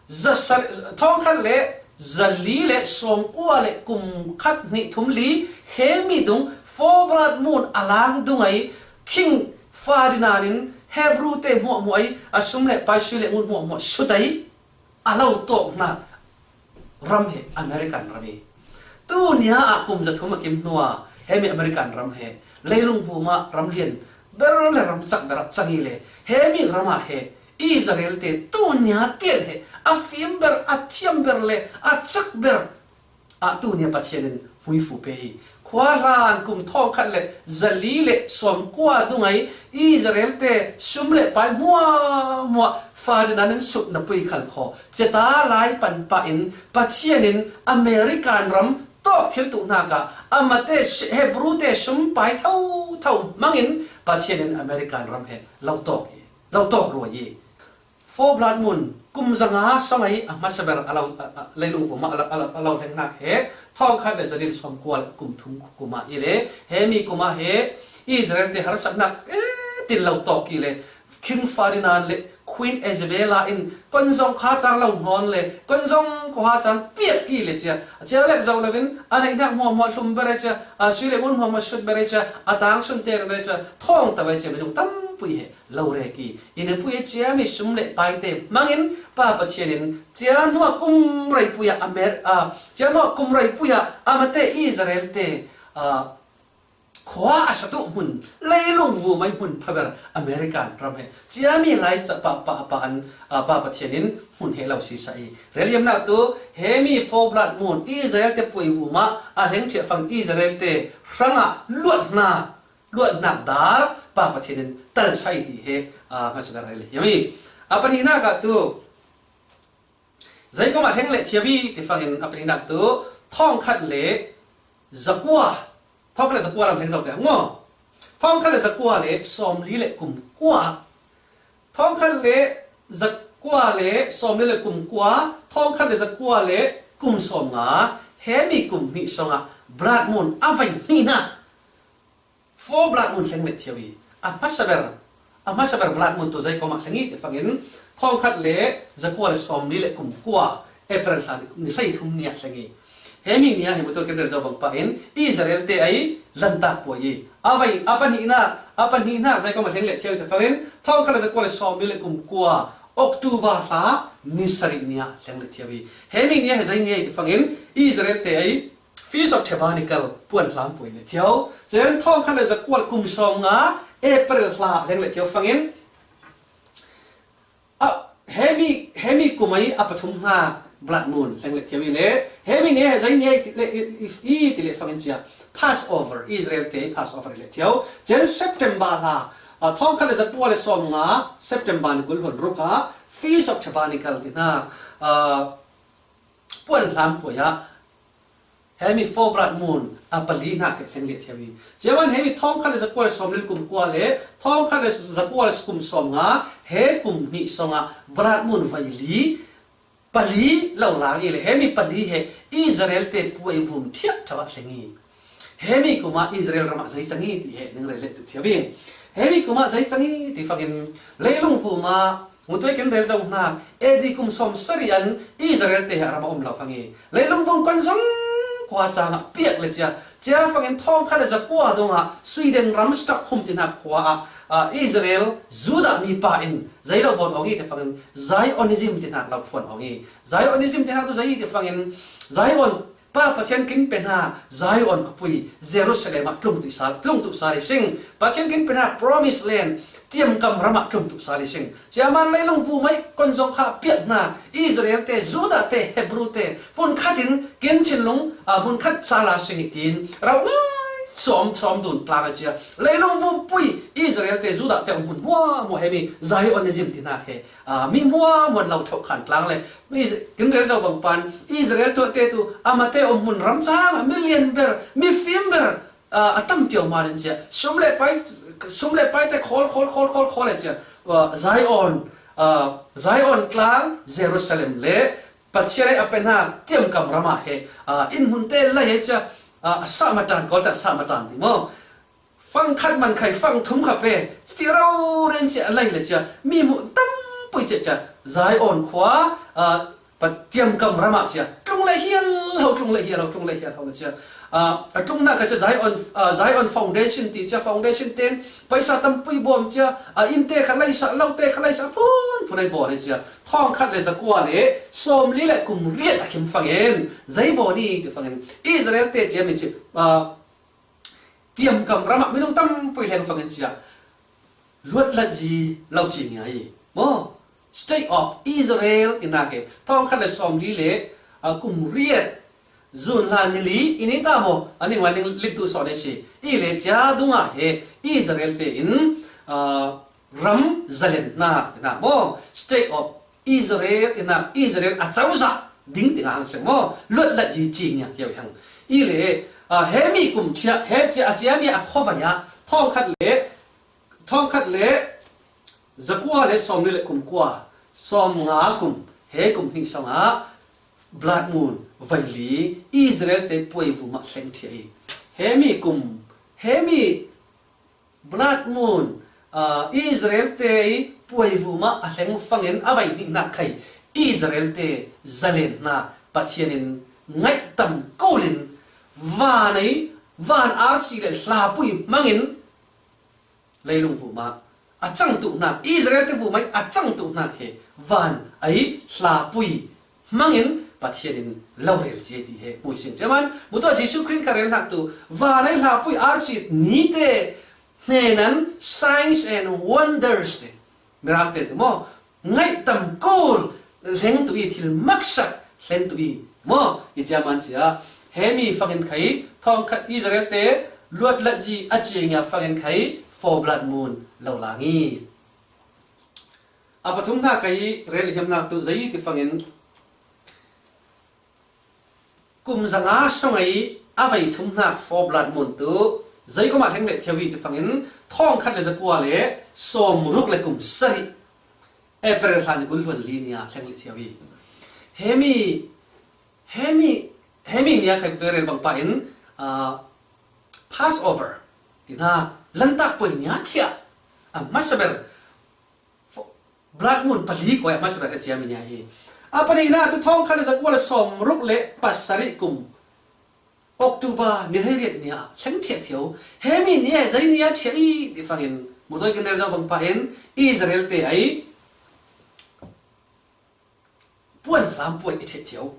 za sa-, thawngkhat le za li le sawmkua le kum khat hnih thum li, hemi dung four blood moon a lang dung ai King Ferdinand in Hebrew te hmuahhmuah ai a sum le pai sui le ngun hmuahhmuah sut ai a lo tawkna ram he American ram hi. Tu nia ah kum za thum a kim hnua hemi American ram he leilung vuma ram lian ber le ram cak ber a cang hi le, hemi rama he Israel te tu nia tian he a fim ber, a thiam ber le a cak ber ah tu nia Pathian in hmuifu pe hi. Khua hlan kum thawngkhat le za li le sawmkua dung ai Israel te sum le pai hmuahhmuah Ferdinand in sutna pui khal khaw ceta lai panpah in Pathian in American ram tawk thil tuhnak ah amate Hebrew te sum pai thotho hmangin Pathian in American ram he lo tawk hi, lo tawk ruai hi. Four blood moon kum za nga sawng ai a hmasa ber a lo, a, a, leilung vuma a lo, a lo, a lo hlengnak he thawngkhat le za li le sawmkua le kum thum kum ah i le, hemi kum ah he Israel te harsatnak e tin lo tawk i le, King Ferdinand le Queen Isabella in kon zong kha cang lo hnawn le kon zong kha cang piak i le cia, a cia lek zo lo in a neihnak hmuahhmuah hlum ber e cia, a sui le ngun hmuahhmuah sut ber e cia, a tang sun te ber e cia, thawng ta ber e cia, minung tampui he lo rek i, i nepui e ciami sum le paite hmangin Pa Pathian in cia hnuah kum reipui ah Amer-, a, cia hnuah kum reipui ah amate Israel te, a, khua a satu hmun, leilung vumai hmun phaber American ram he ciami lai ca pa, pa, pa an, a, Pa Pathian in hmun he lo sisa i. Reliamnak tu hemi four blood moon Israel te pui vuma a hleng thiah fang Israel te hrangah luatna luatnak dar Pa Pathian in talsai ti he, a, hmasa ber rel hiam i. A pahnihnak ah tu zei komah hleng le thiam i ti fangin a pahnihnak tu thawngkhat le zakua, thawngkhat le zakua lam hleng zo te hang maw? Thawngkhat le zakua le sawmli le kum kua, thawngkhat le zakua le sawmli le kum kua, thawngkhat le zakua le kum sawmnga, hemi kum hnih sawngah blood moon a vai hnihnak four blood moon hleng le thiau i, a hmasa ber, a hmasa ber blood moon tu zei komah hleng i ti fangin thawngkhat le zakua le sawmli le kum kua April hla ni hlei thum ni ah hleng i. Hemi ni ah hi mutu ken rel zo bang pah in Israel te ai lantak puai i. A vai, a pahnihnak, a pahnihnak zei komah hleng le thiau i ti fangin thawngkhat le zakua le sawmli le kum kua October hla ni sarih ni ah hleng le thiau i. Hemi ni ah hi zei ni ah i ti fangin Israel te ai Feast of Tabernacle puan hlam puai le thiau. Chen thawngkhat le zakua le kum sawmnga April hla hleng le thiau fangin, a, hemi, hemi kum ai a pathum hna blood moon hleng le thiau i le, hemi ni zei ni i ti le, i, i, i ti le fangin cia Passover, Israel te Passover le thiau. Chen September hla, a, thawngkhat le zakua le sawmnga September ni kul hun ruk ah Feast of Tabernacle ti hna, a, puan hlam puai ah hemi four blood moon a pali hna he hleng le thiau i. Cia man hemi thawngkhat le zakua le sawmli le kum kua le thawngkhat le zakua le kum sawmnga he kum hnih sawngah blood moon vai li pali lo lang i le hemi pali he Israel te puai vum thiak thawah hleng i. Hemi kum ah Israel ram ah zei cang i ti he ning rel le tu thiau i. Hemi kum ah zei cang i ti fangin leilung vum ah Mutu i ken rel zo hna, A D kum sawm sarih an Israel te he a ram a um lo fang i. Leilung vung pan zong kua cang ah piak le cia, cia fangin thawngkhat le zakua dong ah Sweden ram Stockholm ti hna khua ah, ah, Israel Judah mi pa in zei lo bawn awng i ti fangin Zionism ti hna lo phuan awng i. Zionism ti hna tu zei i ti fangin Zion Pa Pathian kin pe hna Zion khawpui Jerusalem ah tlung tuh sal, tlung tuh sal i sing. Pathian kin pe hna Promised Land, tiamkam ram ah tlung tuh sal i sing. Cia man leilung vumai kon zong kha piak hna Israel te, Judah te, Hebrew te, hmun khat in kin thinlung, ah, hmun khat sal a sing i tin. Rau ngai sawm, sawm dun tlang a cia. Leilung vumpuii Israel te, Judah te om hmun hmuahhmuah hemi Zionism tinak he, ah, mi hmuahhmuah lo thokhan tlang le, mi kin rel zo bang pan Israel tuate tu amate om hmun ram cang a mi lian ber, mi fim ber, ah, a tam cio manin cia. Sum le pai, sum le pai te khawl, khawl, khawl, khawl, khawl le cia. Ah, Zion, ah, Zion tlang, Jerusalem le Pathian ei a pe hna tiamkam ramah he, ah, inn hmun te lai he cia, ah, a sah matan, Kawl te a sah matan ti maw? Fang khat man khai, fang thum kha pe, citi rau ren cia a lai le cia, mi hmuh tampuii cia cia, Zion khua, ah, pa tiamkam ramah cia, tlung le hial ho, tlung le hial ho, tlung le hial ho le cia. Ah, a tlung hna kha cia Zion, ah, Zion Foundation ti cia, foundation ten paisa tampuii bawm cia, a inn te kha laisah, lo te kha laisah, phun phun ei bawn ei cia. Thawng khat le zakua le sawmli le kum riat a khim fangin, zei bawn i ti fangin, Israel te cia mi ci, ah, tiamkam ramah minung tampuii hleng fangin cia. Luat lat zi lo ci ngia i. Maw? State of Israel tinak he. Thawng khat le sawmli le, ah, kum riat, June hla ni li, i ni ta maw? A ning wan ning lik tu sawn ei si. I le cia dungah he Israel te in, ah, ram zalen hna tinak maw? State of Israel tinak, Israel a cozah ding tinak hang seng maw? Luat lat zi ci ngia kio hang. I le, ah, hemi kum cia, he cia, a cia mi a khuavai ah, thawng khat le, thawng khat le zakua le sawmli le kum kua, sawmnga kum, he kum hnih sawng ah, Blood Moon, vaili, Israel te puai vumah hleng thia i. Hemi kum, hemi Blood Moon, ah, Israel te i puai vumah a hleng fangin a vai hnihnak khai Israel te zalen hna Pathian in ngaihtam kulin van ei, van arsi le hlapui hmangin leilung vumah a cangtuhnak, Israel te vumah a cangtuhnak he van ei hlapui hmangin Pathian in lo rel cia ti he hmuising. Cia man, mutuah Jesuh Khrih kha relnak tu van ei hlapui arsi ni te hnenan signs and wonders te, miracle te tu maw? Ngaihtam kul hleng tu i, thil maksak hleng tu i maw? I cia man cia hemi fangin khai thawng khat Israel te luat lat zi a ci ngia fangin khai four blood moon lo lang i. A pathum hna kai rel hiamnak tu zei ti fangin kum zanga sawng ei a vei thum hnak four blood moon tu zei kum ah hleng le thio i ti fangin thawng khat le zakua le sawm ruk le kum sarih April hlan i kul hluan li ni ah hleng le thio i. Hemi, hemi, hemi ni ah khai rel bang pah in, ah, Passover ti hna, Lantak puai ni ah thiah a hmasa ber. Blood moon pali kua a hmasa ber ka cia mi nia hi. A pali na tu thawng khat le zakua le sawm ruk le pasarih kum October ni hleiriat ni ah hleng thiah thio. Hemi ni ah zei ni ah thiah i ti fangin mutuai kan rel zo bang pah in Israel te ai puan hlam puai i thiah thio.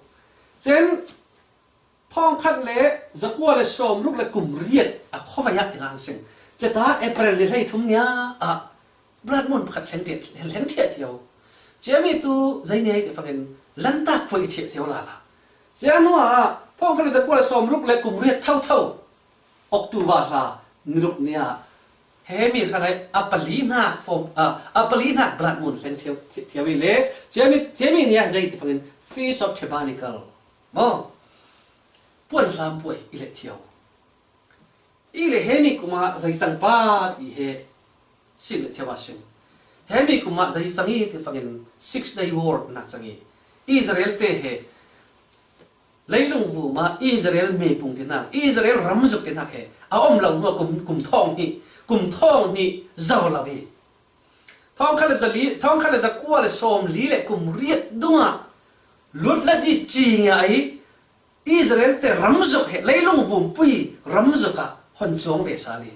Cen thawng khat le zakua le sawm ruk le kum riat a khuavai ah ti ngang sing. Ceta April ni hlei thum ni ah blood moon pakhat hleng thiah, hleng thiah thio. Cia mi tu zei ni ai ti fangin Lantak puai i thiah thio lala. Cia hnu ah thawng khat le zakua le sawm ruk le kum riat thotho October hla ni ruk ni ah hemi hrangai a pali hnak form, ah, a pali hnak blood moon hleng thio, thio i le cia mi, cia mi ni ah zei ti fangin Feast of Tabernacle maw? Puan hlam puai i le thio. I le hemi kum ah zei cang pa ti he sik le thio a sing. Hemi kum ah zei cang i ti fangin Six Day War na cang i. Israel te he leilung vum ah Israel meipung tinak, Israel ramzuk tinak he a om lo hnu ah kum, kum thawng hnih, kum thawng hnih zo lo i. Thawng khat le zali, thawng khat le zakua le sawm li le kum riat dungah lut la di ci ngia i Israel te ramzuk he leilung vumpuii ramzuk ah hon cuang ve sal i.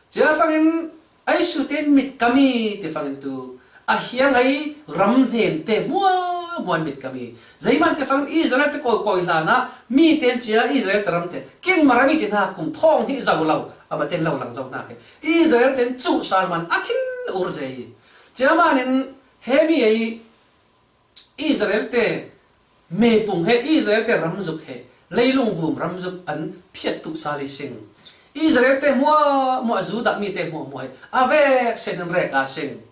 Cia fangin ai su ten mit kami ti fangin tu a hiang ai ram hnen te mua muan mit kami. Zeiman te fangin Israel te koi koi hlan ah mi ten cia Israel te ram te kin marami te hna kum thawng hnih zo lo a ba ten lo lang zo hna ke. Israel ten cu sal man a thin ur zei. Cia manin hemi ei Israel te meipung he, Israel te ramzuk he, leilung vum ramzuk an phiat tu sal i sing. Israel te hmuahhmuah, Judah mi te hmuahhmuah hi a vek sen in rek a sing.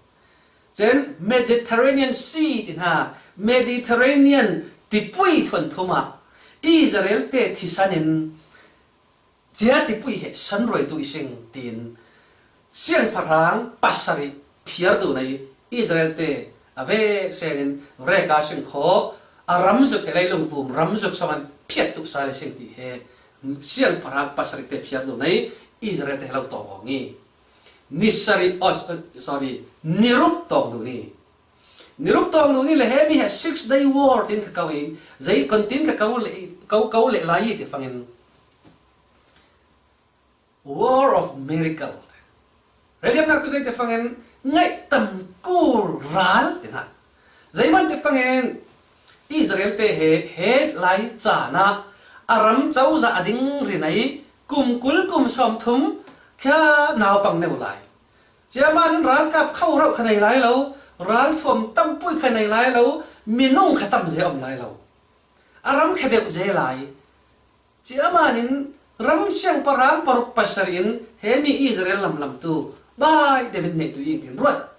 Cen Mediterranean Sea ti hna, Mediterranean tipui thuanthum ah Israel te thisan in cia tipui he san ruaitu i sing tiin siangpahrang pasarih phiar duh nei Israel te a vek sen in rek a sing kho a ram zuk he leilung vum ram zuk song an phiat tuh sa le sing ti he siangpahrang pasarih te phiar duh nei Israel te he lo tawng awng i ni sarih, oh, sorry, ni ruk tawng duh ni. Ni ruk tawng duh ni le he mi he Six Day War tin ka kau i zei kon tin ka kau le, kau, kau le lai i ti fangin War of Miracle. Rediamnak tu zei te fangin ngaihtam kul ral te na. Zeiman te fangin Israel te he het lai caan ah a ram cozah a ding ri nei kum kul kum sawmthum kha naupang neu lai. Cia manin ralkap kho rauh kha nei lai lo, ralthuam tampui kha nei lai lo, minung kha tam ze om lai lo. A ram kha beuh ze lai. Cia manin ram siangpahrang paruk pasarih in he mi Israel lamlam tu bai deuh in neh tu i tin ruat.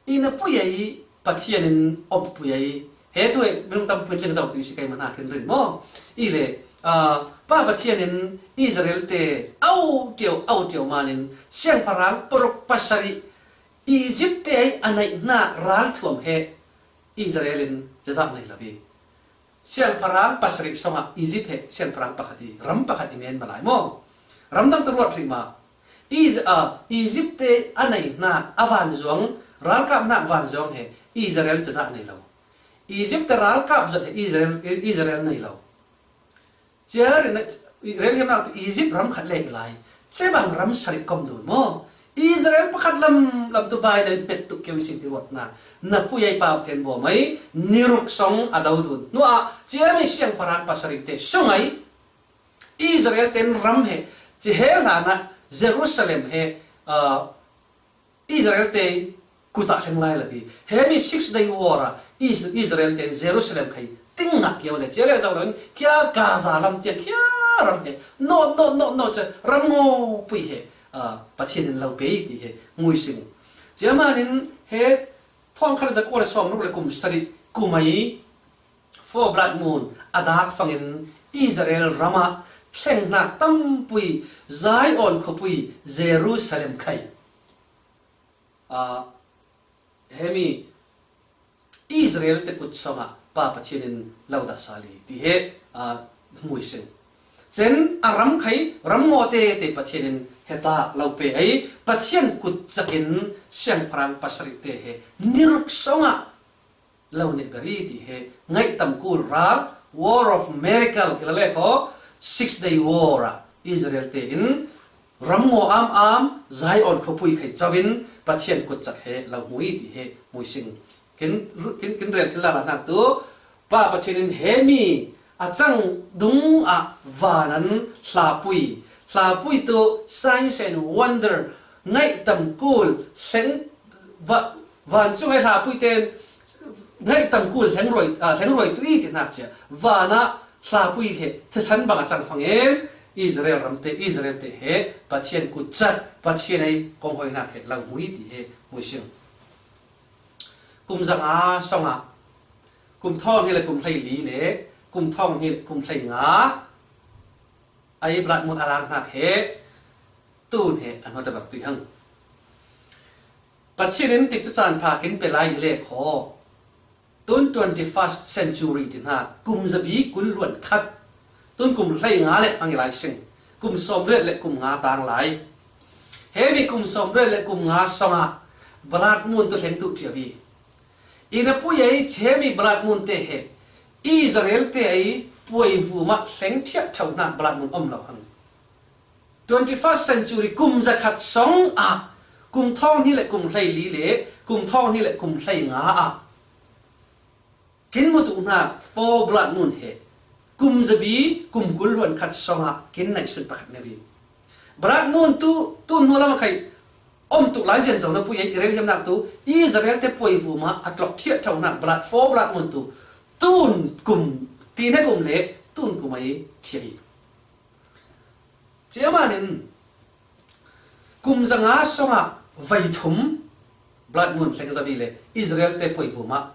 I na pui ei Pathian in om pui ei. He tu ei minung tam pui ling zau tu i si kai man ha kin rin maw. I le, ah, Pa Pathian in Israel te au tio, au tio manin siangpahrang paruk pasarih Egypt te ei a neih hna ralthuam he Israel in cazah nei lo hi. Siangpahrang pasarih songah Egypt he siangpahrang pakhat i ram pakhat i men malai maw? Ramdang tu ruat rih ma. Iz-, ah, Egypt te a nei hna a vanzuang, ralkap hna vanzuang he Israel cazah nei lo. Egypt te ralkap zat he Israel, Israel nei lo. Cia rin rel hiamnak tu Egypt ram khat lek i lai. Cebang ram sarih kom dun maw? Israel pakhat lam lam tu bai na hmet tuk keu i sing ti ruat na. Na pui ei Pa Pathian bawm ei ni ruk song a do dun. Nuah cia mi siangpahrang pasarih te sung ei Israel ten ram he ci he hlan ah Jerusalem he, ah, Israel te kut ah hleng lai lo hi. He mi Six Day War ah Is-, Israel ten Jerusalem khai ting ngah kio le cia le zo lo in kia Gaza lam tiang kia ram he no no no no cia ram ngo pui he, ah, Pathian in lo pe ti he ngui sing. Cia manin he thawng khat zakua le sawm ruk le kum sarih kum ei Four Blood Moon a dak fangin Israel ram ah thleng hnak tampui Zion khuapui Jerusalem khai. Ah, he mi Israel te kut song ah Pa Pathian in lo dah sal i ti he, ah, hmui sing. Cen a ram khai ram ngaw te te Pathian in heta lo pe ei Pathian kut cakin siangpahrang pasarih te he ni ruk song ah lo neh ber i ti he ngaihtam kul ral War of Miracle i la le kho Six Day War ah Israel te in ram ngaw am am Zion khuapui khai cau in Pathian kut cak he lo hmui ti he hmui sing. Kin, kin, kin rel thil la la hnak tu Pa Pathian in he mi a cang dung ah van an hlapui, hlapui tu signs and wonder ngaihtam kul hleng va-, vancung ai hlapui ten ngaihtam kul hleng ruai, ah, hleng ruai tu i ti hnak cia van ah hlapui he thisan bang a cang fangin Israel ram te, Israel te he Pathian kut cat Pathian ei kong hoi hnak he lo hmui ti he hmui sing. Kum zanga song ah kum thawng hnih le kum hlei li le kum thawng hnih le kum hlei nga ai Blood Moon a lang hnak he tun he an hawt a bak tui hang. Pathian in tikcu caan pha kin pe lai i le kho. Tun twenty-first century ti hna kum zabi kul luan khat. Tun kum hlei nga le hmang i lai sing. Kum sawm riat le kum nga tang lai. He mi kum sawm riat le kum nga song ah Blood Moon tu hleng tu ṭiavi. I na pui ei chemi Blood Moon te he Israel te ei puai vum ah hleng thiah tho hna Blood Moon om lo hang. Twenty-first century kum zakhat song ah kum thawng hnih le kum hlei li le kum thawng hnih le kum hlei nga ah kin mutu hna four Blood Moon he kum zabi kum kul luan khat song ah kin naihsun pakhat na ri. Blood Moon tu, tu hnu lam a khai om tuk lai zian zo na pui ei i rel hiamnak tu Israel te puai vum ah a tlok thiah tho hna Blood, four Blood Moon tu tun kum ti na kum le tun kum ei thiah i. Ciaman in kum zanga sawngah vei thum blood moon hleng zabi le Israel te puai vuma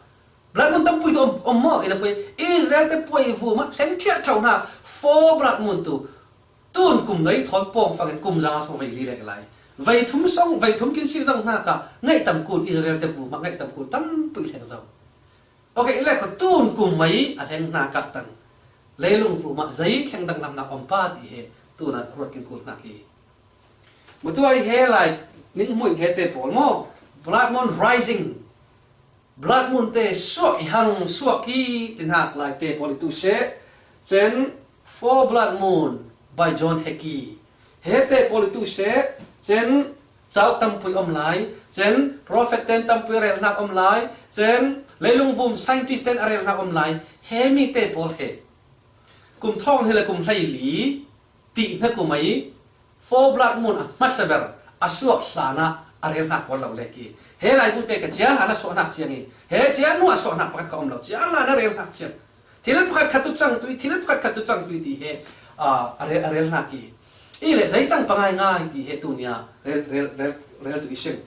blood moon tampui tu om, om maw ina puai Israel te puai vuma hleng thiah thau hna four blood moon tu tun kum nei thawn pawng fangin kum zanga sawng vei li lek lai. Vei thum sawng, vei thum kin si zong hna ka ngaih tam kun Israel te vuma ngaih tam kun tampui hleng zo. Okay, le kho tun kum mai a hleng hna kah tang. Leilung vuma zei thleng dang lamnak om pa ti he tuna ruat kin kul hna ki. Mutuai he lai ning hmuin he te pawl maw. Blood moon rising. Blood moon te suak i hang suak i ti hnak lai te pawl i tu seh. Cen four blood moon by John Hickey. He te pawl i tu seh. Cen cauk tampui om lai, cen prophet ten tampui a rel hnak om lai, cen leilung vum scientist ten a rel hnak om lai, he mi te pawl he. Kum thawng hnih le kum hlei li, ti hna kum ai, four blood moon a hmasa ber, a suak hlan ah a rel hnak pawl lo le ki. He lai bu te ka cia hlan a suak hnak ciang i, he cia nu a suak hnak pakhat ka om lo, cia hlan a rel hnak ciang. Thil pakhat khat tu cang tui, thil pakhat khat tu cang tui ti he, ah, a rel, a rel hna ki. I le zei cang pangai ngai ti he tu nia rel, rel, rel, rel tu i sim.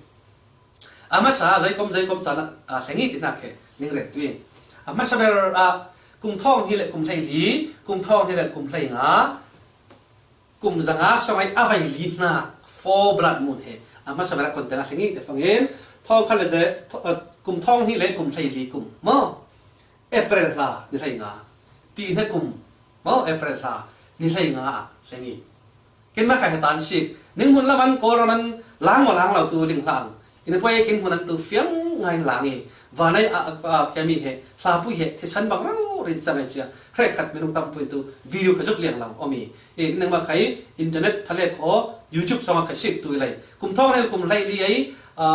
A hmasa zei kom, zei kom caan ah, ah, hleng i ti hnak he ning rel tui. A hmasa ber ah kum thawng hnih le kum hlei li, kum thawng hnih le kum hlei nga, kum zanga sawng ai a vei li hna four blood moon he. A hmasa ber ah kon teng a hleng i ti fangin, thawng khat le ze, thaw-, ah, kum thawng hnih le kum hlei li kum maw. April hla ni hlei nga, ti hna kum, maw, April hla ni hlei nga ah hleng i. Kin ma khai hatan sik, ning hmun lam an Kawlram an lang maw lang lo tu ling hlang. Ina puai kin hmun an tu fiang ngai lang i. Vanai a, a, a, khiami he, hlapui he, thisan bang rau rin cang ai cia. Hrekhat minung tampui tu video ka zuk liang lo om i. I, nang ma khai internet phale kho, YouTube sawng a ka sik tu i lai. Kum thawng hnih le kum hlei li ai, a,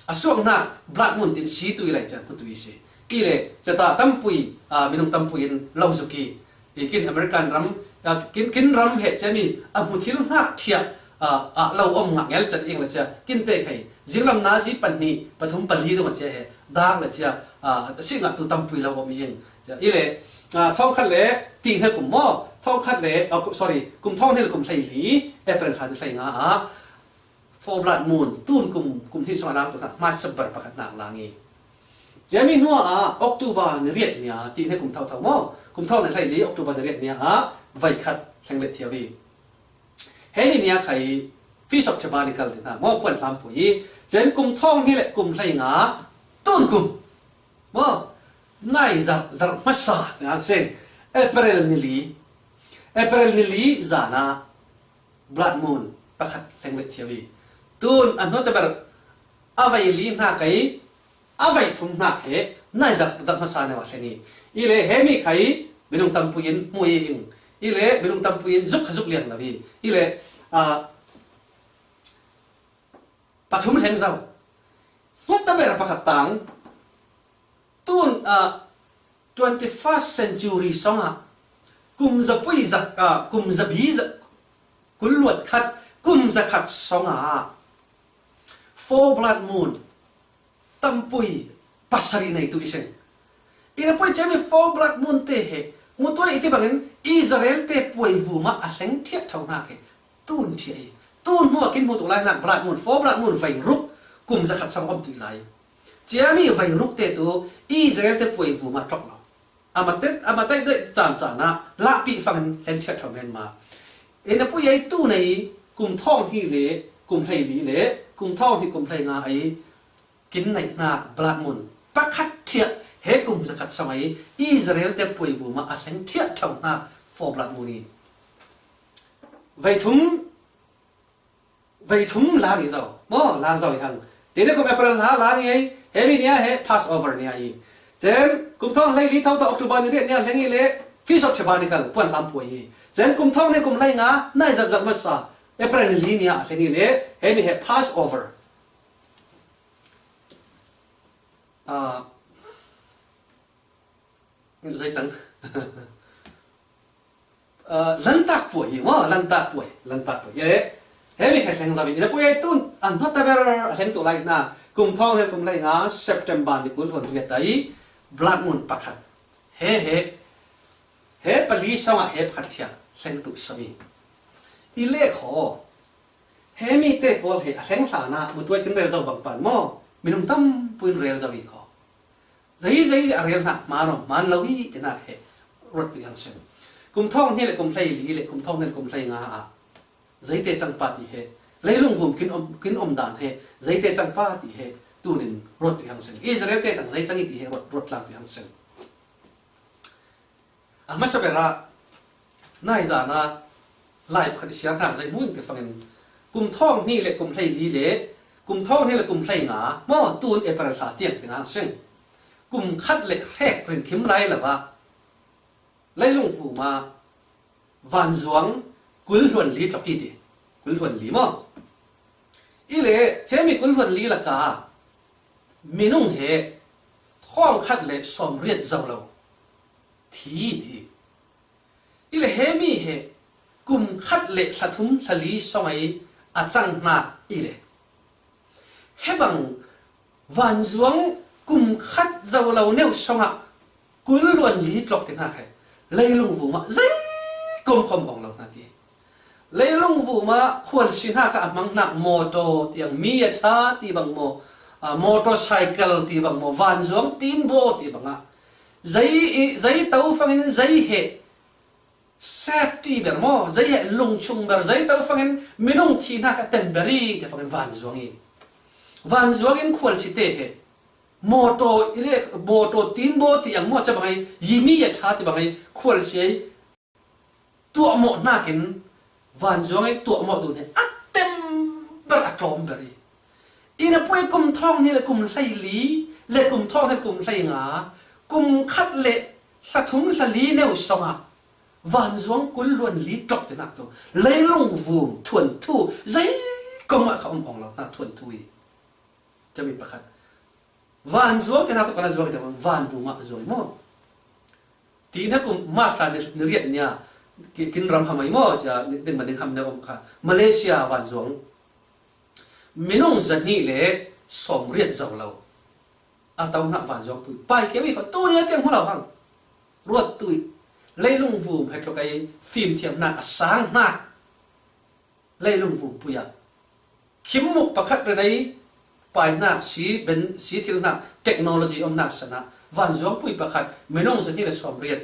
a suaknak blood moon tin si tu i lai cia hmu tu i si. I le, cata tampui, ah, minung tampui in lo zuk i. I kin American ram, ah, kin, kin ram he cia mi, a hmu thil hnak thiah, ah, ah, lo om ngah ngel cat ing le cia, kin te khai. Zinglam nazi pahnih, pathum pali dong a cia he, dak le cia, ah, si ngah tu tampui lo om ing. Cia, i le, ah, thawng khat le, ti hna kum maw, thawng khat le, ah, ku-, sorry, kum thawng hnih le kum hlei li, April hla ni hlei nga ah, four blood moon, tun kum, kum hnih sawng a lang tu hna, hmasa ber pakhat nak lang i. Ciami hnuah ah, October ni riat nia, ti hna kum thau thau maw? Kum thau hnih hlei li, October ni riat nia ah, vei khat hleng le thiau i. He ni nia khai, Feast of Tabernacle ti hna, maw puan hlam pui i. Cen kum thawng hnih le kum hlei nga, tun kum. Maw, nai zar, zar hmasa, nia sen. April ni li. April ni li zan ah, blood moon pakhat hleng le thiau i. Tun a hnuat ber a vei li hna kai, a vei thum hna he, nai zak, zak hmasa neu a hleng i. I le he mi khai, minung tampui in hmu i ing. I le minung tampui in zuk kha zuk liang lo i. I le, ah, pathum hleng zau. Hnuat ber pakhat tang, tun, ah, twenty-first century sawngah, kum zapui zak, ah, kum zabi zak, kul luat khat, kum zakhat sawngah, four blood moon, tampui pasarih nei tu i seng. Ina puai ciami four blood moon te he, mutuai i ti bangin Israel te puai vuma a hleng thiah thau hna ke, tun thiah i. Tun hnu a kin hmu tu lai hnak blood moon, four blood moon vei ruk, kum zakhat sawng om tu i lai. Ciami vei ruk te tu Israel te puai vuma tlok lo. A matet, a matet deh caan caan ah lahpih fangin hleng thiah thau men ma. Ina puai ai tu nei kum thawng hnih le kum hlei li le kum thawng hnih kum hlei nga ai kin neih hna blood moon pakhat thiah he kum zakhat sawng ai Israel te puai vuma a hleng thiah thau hna four blood moon i. Vei thum Vei thum lang i zo. Maw, lang zo i hang. Tene kum April hla lang i, he mi nia he Passover nia i. Cen, kum thawng hlei li thau ta October ni riat nia hleng i le, Feast of Tabernacle, puan hlam puai i. Cen, kum thawng hnih kum hlei nga, nai zat zat hmasa, April ni li nia hleng i le, he mi he Passover. Ah, zei cang. Ah, Lantak puai hi maw, Lantak puai, Lantak puai. Ye, he mi khai hleng zabi. Ina puai ai tun, an hnuat ber a hleng tu lai hna. Kum thawng hnih kum hlei nga, September ni kul hluan riat ai, blood moon pakhat. He, he, he pali sawngah he pakhat thiah hleng tu sami. I leh kho. He mite pawl he a hleng hlan ah mutuai kin rel zo bang pan maw? Minung tampi in rel zo i kho. Zei zei a rel hna hmaan om hmaan lo i tinak he ruat tuih hang sing. Kum thawng hnih le kum hlei li le kum thawng hnih le kum hlei nga ah zeite cang pah ti he, leilung vum kin om, kin om dan he zeite cang pah ti he tunin ruat tuih hang sing. Israel te tang zei cang i ti he ruat, ruat tlang tuih hang sing. A hmasa ber ah, nai zan ah lai pakhat i siar hna zei mu in ke fangin, kum thawng hnih le kum hlei li le kum thawng hnih le kum hlei nga maw, tun April hla tiang tiang hang sing. Kum khat le hrek rin khim lai lo ah leilung vum ah vanzuang kul hluan li tlok i ti. Kul hluan li maw? I le cemi kul hluan li laka minung he thawng khat le sawm riat zo lo thi ti. I le he mi he kum khat le hla thum hla li sawng ai a cang hna i le. He bang vanzuang kum khat zo lo neu sawng ah kul luan li tlok ti hna khe leilung vum ah zei kom khom ong lo hna ti. Leilung vum ah khual si hna ka a hmang hna mawtaw tiang mi a ṭha ti bang maw, ah, motorcycle ti bang maw, vanzuang tinbaw ti bang ah zei i, zei to fangin zei he safety ber maw, zei he lungchung ber, zei to fangin minung thi hna ka tem ber i, ti fangin vanzuang i. Vanzuang in khual si te he. Mawtaw i le, mawtaw tinbaw ti ang maw, ca bang ai, yimi ya ṭha ti bang ai, khual si ai. Tuahmawh hnakin vanzuang ai tuahmawh dun he. A tem ber a tlawm ber i. I na puai kum thawng hnih le kum hlei li, le kum thawng hnih le kum hlei nga, kum khat le hla thum hla li neu sawng ah vanzuang kul luan li tlok tinak tu leilung vum thuanthu zei kong ah kha um ong lo hna thuanthu i. Cami pakhat. Vanzuang tinak tu kana zuang tiang van vum ah zuang i maw? Ti na kum March ni, ni riat nia ki, kin ram ham ai maw? Cia ding man ding ham ne om kha. Malaysia vanzuang. Minung zahnih le sawm riat zo lo. A to hna vanzuang pui. Pai kemi ko tu nia tiang hmu lo hang. Ruat tui. Leilung vum het lo kai fim thiam hna a sang hna. Leilung vum pui ah. Khimmuk pakhat ren ai pai hna si ben si thil hna technology om hna sana. Vanzuang pui pakhat minung zahnih le sawm riat.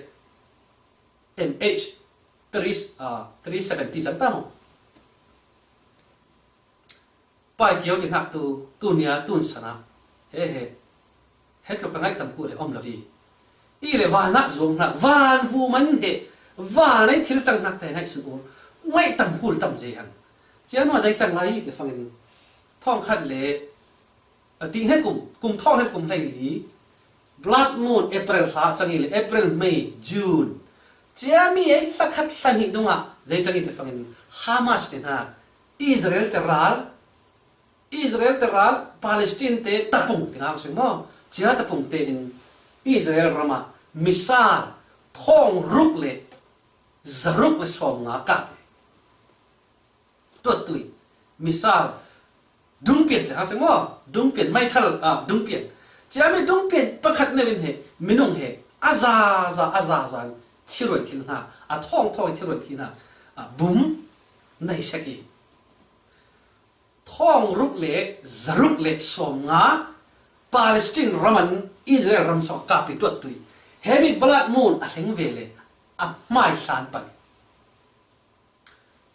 M H three, ah, three seventy zang ta maw? Pai kio ti hnak tu, tu nia tun sana. He he. He tluk ka ngaih tam kul he om lo vi. I le van ah zuang hnak, van vu man he, van ai thil cang hnak te ngaih sun ur. Ngaih tam kul tam zei hang. Cia nua zei cang lai ke fangin. Thawng khat le, a ti he kum, kum thawng he kum hlei li. Blood moon, April hla cang i le, April, May, June. Cia mi ei hla khat hla hnih dungah, zei cang i te fangin, Hamas te hna, Israel te ral, Israel te ral, Palestine te tapung te ngang sing maw. Cia tapung te in Israel ramah, missile, thawng ruk le, zaruk le sawm nga kap. Tuat tui, missile, dungpian te hang seng maw, dungpian, meithal, ah, dungpian. Cia mi dungpian pakhat neu in he, minung he, a za za, a za za, thiruai thil hna, a thawng thawng thiruai thil hna, ah, bum, nei sek i. Thawng ruk le, zaruk le, sawm nga, Palestine raman, Israel ram sawng kap i tuat tui. He mi blood moon a hleng ve le, a hmai hlan pan.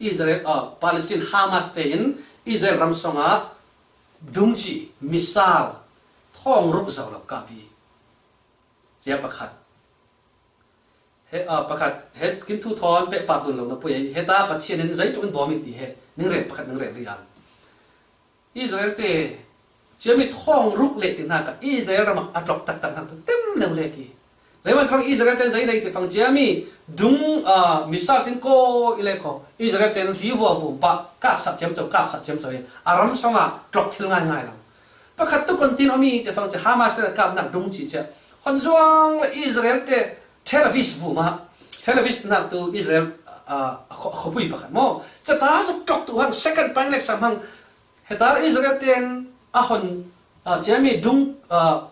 Israel, ah, Palestine Hamas te in Israel ram sawng ah dungci missile thawng ruk zo lo kap i. Cia pakhat. He, ah, pakhat. He kin thu thawn peh pah tun lo na pui. He ta Pathian in zeitluk in bawm i ti he. Ning rel pakhat ning rel rian. Israel te, cia mi thawng ruk le ti hna ka Israel ram a tlok taktak hna tu tem neu le ki. Zei man thawng Israel ten zei nei ti fang cia mi dung, ah, missile tin ko i le ko. Israel ten hli vua vum pa kap sa ciam co, kap sa ciam co i. A ram sawng a tlok thil ngai ngai lo. Pakhat tu kon tin om i ti fang cia Hamas te kap nak dung ci cia. Hon zuang le Israel te Tel Aviv vum a. Tel Aviv nak tu Israel, ah, kho, khopui pakhat maw. Cia ta zuk tlok tu hang second pang lek sam hang Hetar Israel ten a hon, ah, cia mi dung, ah,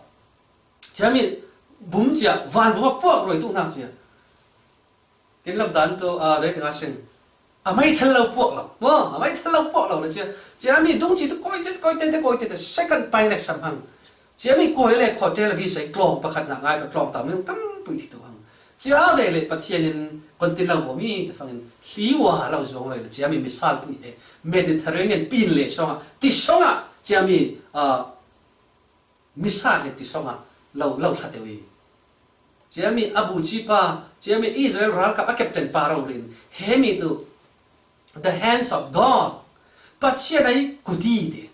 cia mi bum cia, van vum a puak roi tu hna cia. Kin lam dan tu, ah, zei tengah sing. A mai thel lo puak lo. Maw, a mai thel lo puak lo na cia. Cia mi dung ci tu koi te, koi te, te, koi te, te, second pai lek sam hang. Cia mi koi le kho te la vi sai tlawng pakhat na ngai ka tlawng ta mi tam pui ti tu hang. Cia ve le Pathian in kon tin lo bo mi te fangin hli wa lo zong lo le cia mi misal pui he. Mediterranean pin le songa. Ti songa. Cia mi, ah, misal he ti songa. Lo, lo thla te wi. Cia mi a bu ci pa, cia mi Israel ralkap a captain pa rau rin. He mi tu, the hands of God. Pathian ai kuti de.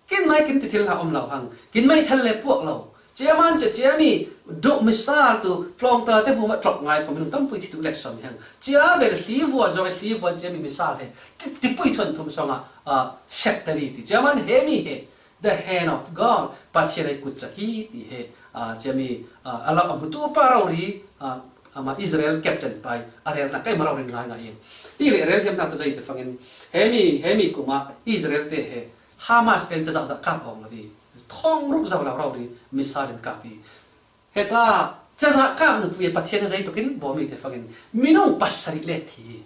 Kin mai kin ti thil na om lo hang. Kin mai thal le puak lo. Cia man cia cia mi duk misal tu tlawng ta te vu ma tlok ngai ko minung tam pui ti tu lek sam hang. Cia ve le hli vua zong hli vua cia mi misal he. Ti, ti pui thuan thum songa, ah, secretary ti. Cia man he mi he. The hand of God, Pathian ai kut cak hi ti he, ah, cia mi, ah, a lam a mutu pa rau ri, ah, ama Israel captain pai, a rel na kai ma rau rin ngai ngai in. I le rel hiam na ta zai te fangin, he mi, he mi kuma Israel te he, Hamas ten ca zak zak kap hong la vi. Thong ruk zau lau rau ri, missile in kap hi. He ta, ca zak kap nu pui Pathian zai tukin, bo mi te fangin, minung pasari le thi.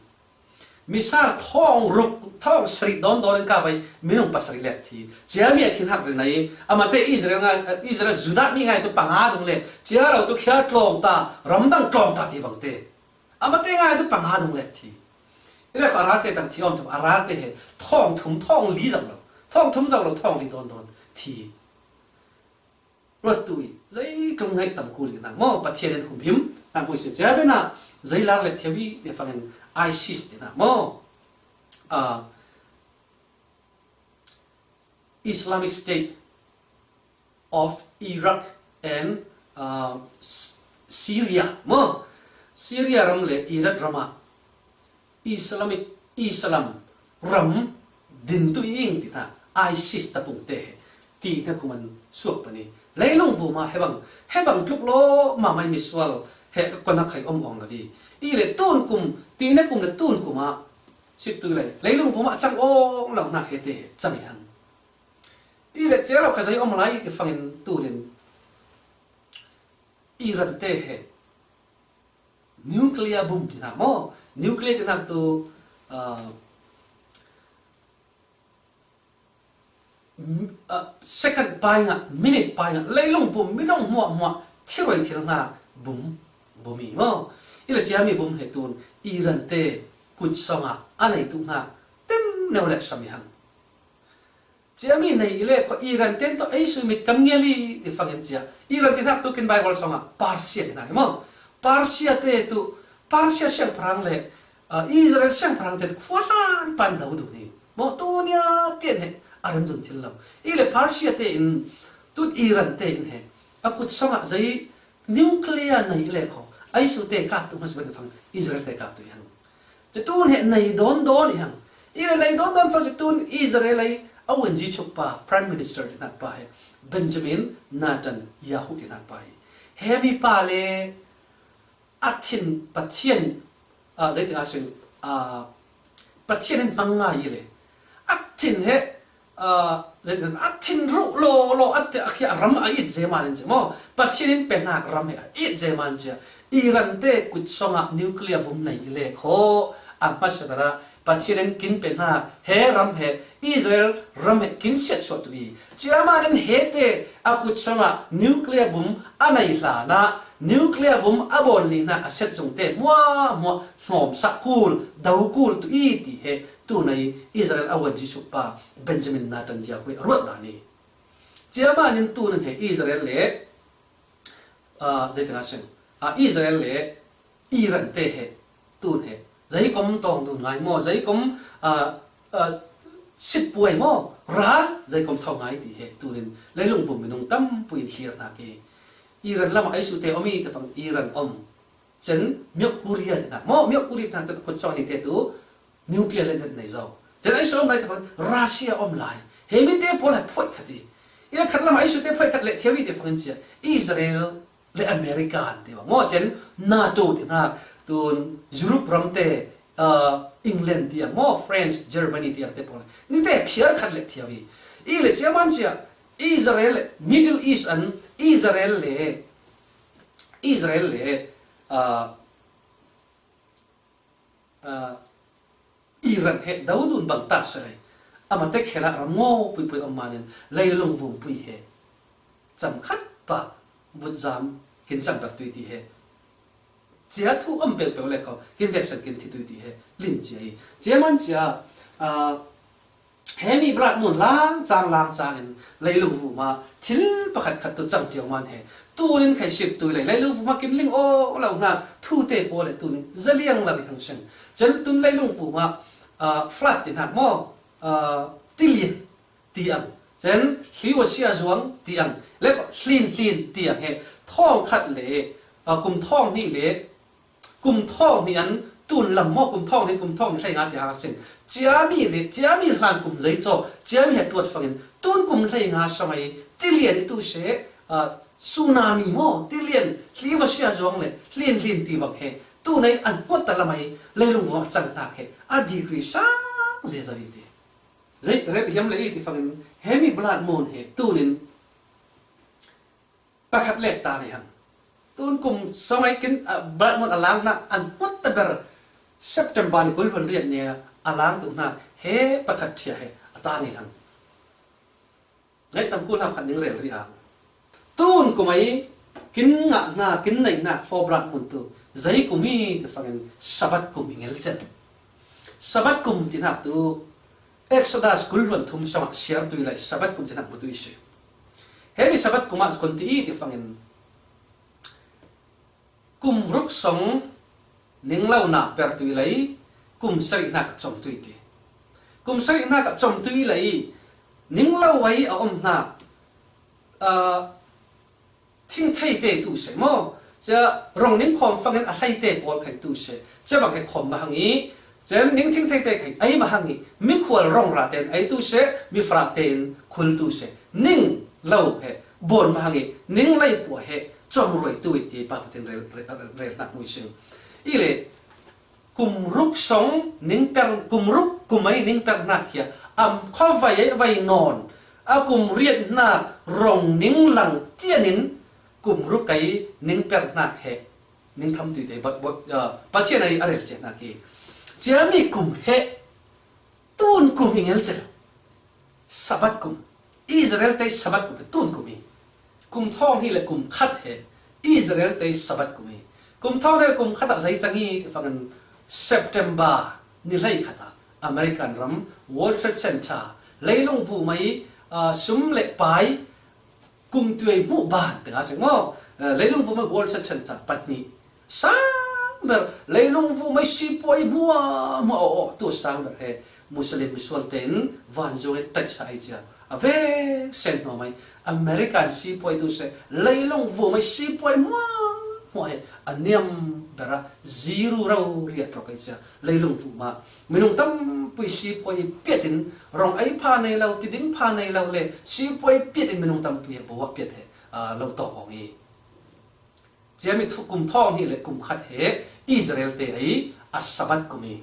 Missile thong ruk, thong sari don don in ka bai, minung pasari lek thi. Cia mi a thin hak ri nai, ama te Israel ngai, Israel Judah mi ngai tu panga dung le, cia lo tu khia tlawng ta, ramdang tlawng ta ti bang te. Ama te ngai tu panga dung lek thi. Ina ka ra te tang thi on tu, a ra te he, thong thum, thong li zang lo. Thong thum zang lo, thong li don don, thi. Ruat tu i, zai tlung ngai tam kul i nang maw, Pathian in humhim, nang hui se cia bena, zai lar le thiawi, te fangin ISIS te na maw. Ah, Islamic State of Iraq and, ah, S-, Syria maw. Syria ram le Iraq rama Islamic, Islam ram din tu ing ti na, ISIS tapung te he, ti na kuman suak pani. Leilung vuma hebang, hebang tluk lo ma mai misual he ka kona khai om ong la vi. I le tun kum, ti na kum le tun kuma, sip tu le, leilung vuma chang ong lo na he te, chang i hang. I le cia lo ka zai om lai ti fangin turin, Iran te he, nuclear bomb ti na maw, nuclear ti na tu, ah, m-, ah, second pai nga, minute pai nga, leilung bomb, minung mua mua, thiroi thil na bomb, bomb i maw. I le cia mi bomb he tun, Iran te kut songa, a nei tu na, tem neu lek sami hang. Cia mi nei i le kho Iran ten to ei sui mit kam ngial i ti fangin cia. Iran ti nak tu kin Bible songa Persia ti nak i maw. Persia te tu, Persia siang parang le, ah, Israel siang parang te tu khua hlan pan dau du ni. Maw tu nia tian he, a rem dun thil lo. I le Persia te in, tun Iran te in he. A kut songa zai nuclear nei i le kho. Ai su te kap tu mas ban fang Israel te kap tu i hang. Ci tun he nei don don i hang. I le nei don don fa ci tun Israel ai a wen ji chuk pa Prime Minister ti nak pa he Benjamin Netanyahu ti nak pa he. He mi pa le a thin Pathian, ah, zai ti nga sing, ah, Pathian in mang ngai i le. A thin he, ah, a thin ruh lo lo a te a kia ram a it zeman in che maw. Pathian in penak ram he a it zeman che. Iran te kut songa nuclear bomb nei i le kho a hmasa dara Pathian in kin penak he ram he Israel ram he kin siat suat tu i. Cia man in he te a kut songa nuclear bomb a nei hlana nuclear bomb a bol lina a set zung te mua mua hnom sa kul dau kul tu i ti he tu nei Israel a wan ji suk pa Benjamin Netanyahu a ruat dani. Cia man in tu nan he Israel le, ah, zai tanga seng. Ah, Israel le Iran te he, tun he. Zai kom tong dun ngai maw, zai kom, ah, ah, sip puai maw, ral, zai kom thau ngai ti he, tunin. Leilung vum minung tam puin hlir na ke. Iran lama ai su te om i te pang Iran om. Chen, Miok Korea te na. Maw, Miok Korea te na te kut song ni te tu, nuclear le nei zo. Chen ai su om lai te pang, Russia om lai. He mi te pol hai phoih khat i. Ina khat lama ai su te phoih khat le thiawi te fangin cia. Israel le America an te wa. Maw chen, NATO te na. Tun, Europe ram te, uh, England tiang. Maw France, Germany tiang te pol. Ni te phial khat le thiawi. I le cia man cia. Israel, Middle East an, Israel le, Israel le, uh, ah, Iran he dodun bang ta se lai. Ama te khela ram ngo pui pui om manin leilung vum pui he. Cham khat pa vut zam kin cham ber tui ti he. Chia thu om peu peu le ko kin vek san kin thi tui ti he. Lin chia i. Chia man chia, a, Hemi Blood Moon lang chang lang chang in leilung vuma thil pakhat khat tu chang tiau man he. Tunin khai sik tui lai leilung vuma kin ling o lo na thu te po le tunin zaliang la hang sen. Chan tun leilung vuma, a, flood ti nak mo, a, tilian ti ang. Chan hliwa sia zuang ti ang. Le ko hlin hlin ti ang he. Thong khat le, a, kum thong ni le Kum thawng hnih an tun lam maw, kum thawng hnih, kum thawng hnih hlei nga ti hang a sin. Ciami le, ciami hlan kum zei caw, ciami he tuat fangin, tun kum hlei nga sawng ei, tilian i tu se, ah, tsunami maw, tilian, hli va sia zuang le, hlin hlin ti bang he, tun ei an huat ta lam ei, leilung vua cang hnak he, a degree sang zia zari ti. Zei, rep hiam le i ti fangin, hemi blood moon he, tunin, pakhat lek ta ni hang. Tun kum sawng ei kin, ah, blood moon a lang hnak an huat ta ber September ni kul hun riat nia a lang tu hnak he pakhat thia he a ta ni hang. Ngai tam kul hna pakhat ning rel ri ang. Tun kum ei kin ngah hna, kin neih hnak four blood moon tu zei kum i ti fangin Sabbath kum i ngel cen. Sabbath kum ti hnak tu Exodus kul hluan thum sawng ah siar tui lai Sabbath kum ti hnak hmu tui si. Hemi Sabbath kum ah kon ti i ti fangin kum ruk sawng ning lo na per tui lai kum sarih hnak ah com tui ti. Kum sarih hnak ah com tui lai ning lo ei a om hnak, ah, thingthei te tu se maw? Cia rong ning khawm fangin a hlei te pawl khai tu se. Cia bang he khawm ma hang i. Cia ning thingthei te khai ei ma hang i. Mi khual rong ra ten ei tu se, mi fra ten khul tu se. Ning lo he bawn ma hang i. Ning lei pua he cawm ruai tu i ti pa patin rel, rel, rel hnak mui sing. I le, kum ruk sawng ning per, kum ruk kum ei ning per hnak khia, am khuavai ei vai nawn, a kum riat hnak rong ning lang tianin kum ruk ei ning per hnak he, ning tham tui te, ba, ba, ah, Pathian ei a rel cia hnak hi. Ciami kum he, tun kum i ngel cel. Sabbath kum. Israel te Sabbath kum he tun kum i. Kum thawng hnih le kum khat he Israel te Sabbath kum i. Kum thawng hnih le kum khat ah zei cang i ti fangin September ni hlei khat ah American ram World Trade Center leilung vumai, ah, sum le pai kum tuai hmuh ban tengah si maw, eh, leilung vumai World Trade Center pahnih sang ber, leilung vumai sipuai hmuahmuah aw, aw, tu sang ber he Muslim misual tein vanzung in taihsa ai cia a vek sen hnuah mai American sipuai tu se, leilung vumai sipuai hmuahmuah he a niam ber a ziru rau riat rawk ai cia. Leilung vumah minung tampui sipuai piatin rong ei pha nei lo, tiding pha nei lo le sipuai piatin minung tampui he bawa piat he, ah, lo tawk awng i. Ciami thu kum thawng hnih le kum khat he Israel te ei a Sabbath kum i.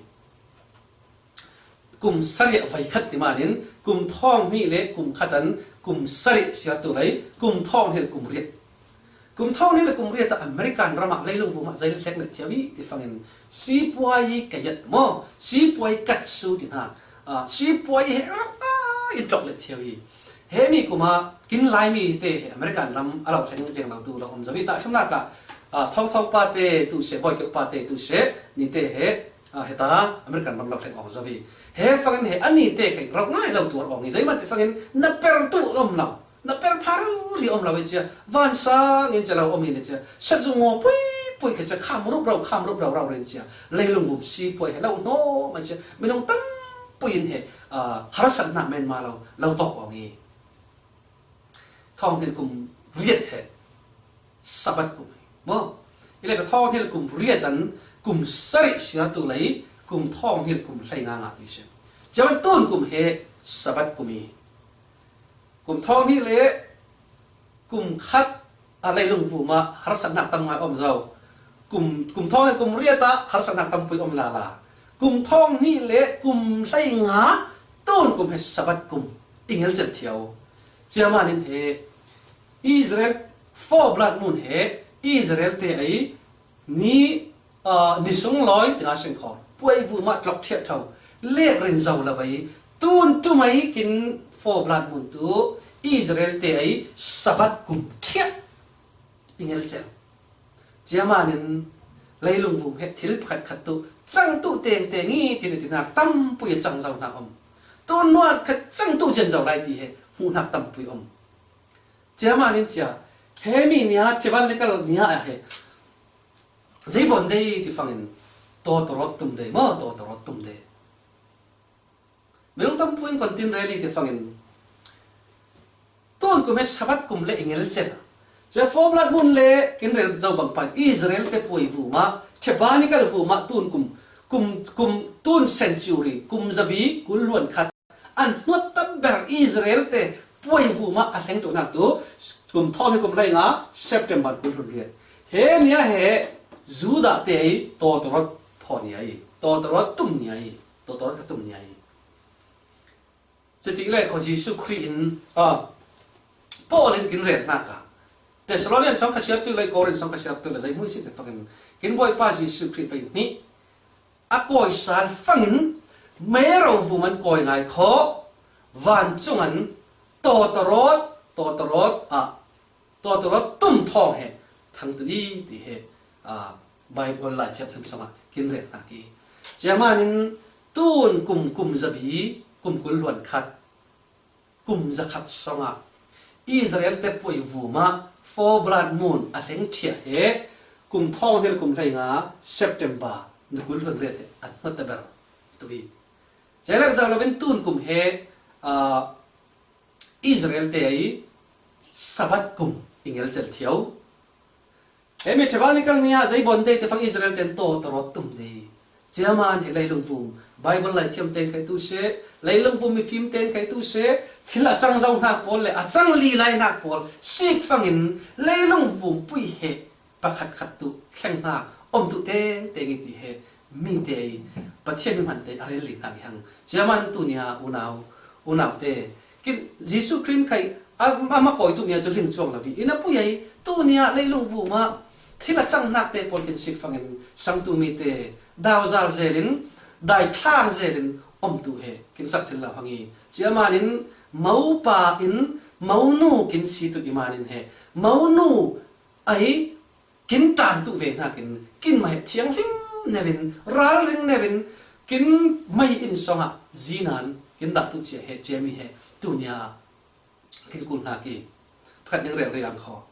Kum sarih vai khat ti manin kum thawng hnih le kum khat an kum sarih siar tu lei kum thawng hnih le kum riat. Kum thawng hnih le kum riat ah American ramah leilung vumah zei hlek le thiau i ti fangin sipuai i kayat maw, sipuai katsu ti hna, ah, sipuai he, ah, ah, in tlok le thiau i. Hemi kum ah kin Laimi te he American ram a lo hleng deng lo tu lo om zo i ta hrimnak ah, ah, thawngthawng pa te tu se, bawikeuh pa te tu se, ni te he, ah, heta American ram lo hleng awng zo i. He fangin he ani te kei rauh ngai lo tuar awng i. Zeiman ti fangin na per tu lo om lo. Na per pha rori om lo i cia, vansang in cia lo om i le cia, sat zung ngaw pui pui kha cia, kham rup rau, kham rup rau rau rin cia, leilung vum sipuai he lo hnawm a cia, minung tampui in he, ah, harsatnak men ma lo, lo tawk awng i. Thawng hnih kum riat he Sabbath kum hi maw? I le ka thawng hnih kum riat an kum sarih siar tu lei kum thawng hnih kum hlei nga nga ti si. Ciaman tun kum he Sabbath kum i. Kum thawng hnih le kum khat a leilung vumah harsatnak tam ngai om zo. Kum, kum thawng hnih kum riat ah harsatnak tampui om lala. Kum thawng hnih le kum hlei nga tun kum he Sabbath kum i ngel cel thiau. Ciamanin he Israel four blood moon he Israel te ei ni, ah, ni sunglawi tengah singkhawm puai vumah tlok thiah tho. lek rin zo lo ei, tun tum ei kin four blood moon tu Israel te ei Sabbath kum thiah i ngelcel. Cia manin leilung vum he thil pakhat khat tu cang tu tengteng i tin a tinak tampui a cang zo hnak om. Tun nuan khat cang tu zian zo lai ti he hmuhnak tampui om. Cia manin cia he mi nia, cia van le kal nia a he zei bon dei ti fangin tawtawrawt tum dei maw, tawtawrawt tum dei. Minung tampuin kon tin rel i ti fangin tun kum he Sabbath kum le i ngelcel. Cia four blood moon le kin rel zo bang pan Israel te puai vuma, Tabernacle vuma tun kum, kum, kum tun century, kum zabi kul luan khat an hnuat tam ber Israel te puai vuma a hleng tuahnak tu kum thawng hi kum lei nga September kul hlun riat. He nia he Judah te ei tawtawrawt phaw nia ei, tawtawrawt tum nia ei, tawtawrawt ka tum nia ei. Citi le kho Jesu Khrih in, ah, Paul in kin rel hnak a Thessalonian song kha siar tu le Korin song kha siar tu le zei hmuisin te fangin kin Bawipa Jesu Khrih vei hnih a kawi sal fangin meiro vum an kawi ngai kho, vancung an tawtawrawt, tawtawrawt ah tawtawrawt tum thawng he thang tu i ti he, ah, Bible Lai Thiam hlim song ah kin rel hnak i. Cia manin tun kum, kum zabi kum kul luan khat, kum zakhat song ah Israel te puai vuma four blood moon a hleng thiah he kum thawng hel kum hlei nga September ni kul hlun riat he an hnuat ta ber tu i. Cia lek zo lovin tun kum he, ah, Israel te ei Sabbath kum i ngelcel thiau. He mi Tabernacle nia zei bon dei te fang Israel ten tawtawrawt tum dei. Cia man he leilung vum Bible Lai Thiam ten khai tu se, leilung vum mifim ten khai tu se, thil a cang zo hnak pawl le a cang li lai hnak pawl sik fangin leilung vum pui he pakhat khat tu thleng hna om tu teng teng i ti he mi te i Pathian mi hman te a rel li hna i hang. Cia man tu nia unau, unau te kin Jesu Khrih khai a, a ma kawi tu nia tu hling cuang lo i ina pui ei tu nia leilung vuma thil a cang hnak te pawl kin sik fangin sang tu mi te dauzal zelin, daithlang zelin om tu he kin sak thil lo hang i. Cia manin mopa in monu kin si tu i manin he monu ei kin ṭan tu ve hnakin kin mah he thianghlim nevin, ralring nevin, kin mei in song ah zinan kin dah tu cia he, cia mi he tu nia kin kul hnak i pakhat ning rel riang kho.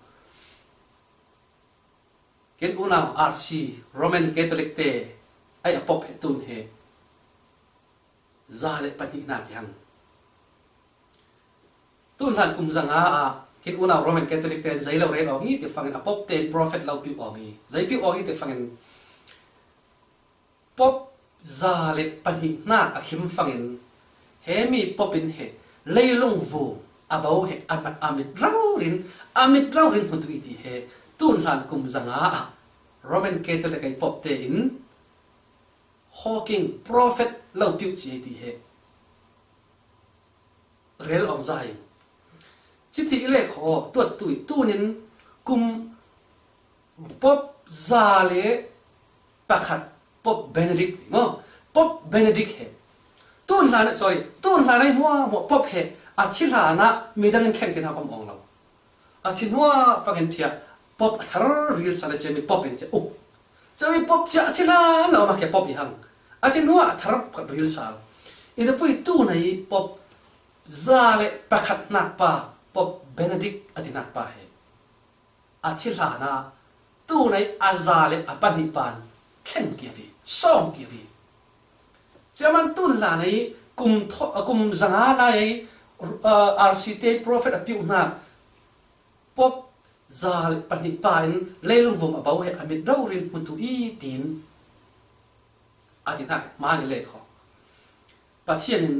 Kin unau R C, Roman Catholic te ai a pop he tun he za le pahnih hna ki hang. Tun hlan kum zanga ah kin unau Roman Catholic ten zei lo rel awng i ti fangin a pop ten prophet lo piu awng i, zei piu awng i ti fangin pop za le pahnih hna a khim fangin he mi pop in he leilung vum a bo he a mit, a mit raurin, a mit raurin hmu tu i ti he tun hlan kum zanga ah Roman Catholic ai pop te in Hawking prophet lo piu ci ti he rel awng zai. Citi i le kho tuat tu i tunin kum pop za le pakhat pop Benedict maw? Pop Benedict he tun hlan, sorry, tun hlan ai hmuah hmuah pop he a thi hlan ah midang in thleng tin hak om awng lo. A thi hnuah fangin thiah pop a thar ril sal a ciami pop in cia uk. Ciami pop cia a thi hlan lo ma ke pop i hang. A thi hnuah a thar khat ril sal. Ina pui tu na i pop za le pakhat hnak pa pop Benedict a ti hnak pa he. A thi hlan ah tu na i a za le a pahnih pan thleng kiavi, sawng kiavi. Ciaman tun hlan ah i kum tho-, a kum zanga lai ah i, uh, R C te prophet a piu hna. Pop za le pahnih pa in leilung vum a bo he a mit raurin hmu tu i tin a ti hnak hmang i le kho. Pathian in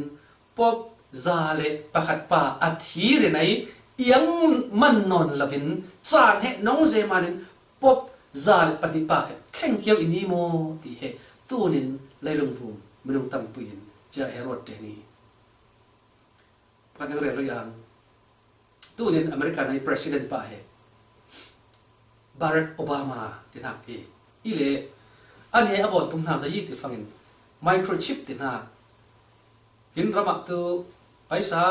pop za le pakhat pa a thi rin ai iang man nawn lovin caan he nong zeman in pop za le pahnih pa he thleng kio i ni maw ti he tunin leilung vum minung tampi in cia he ruat te ni. Pakhat ning rel riang. Tunin America na i president pa he Barack Obama ti hnak i. I le an he a bawn tum hna zai ti fangin microchip ti hna Kin ramah tu paisa,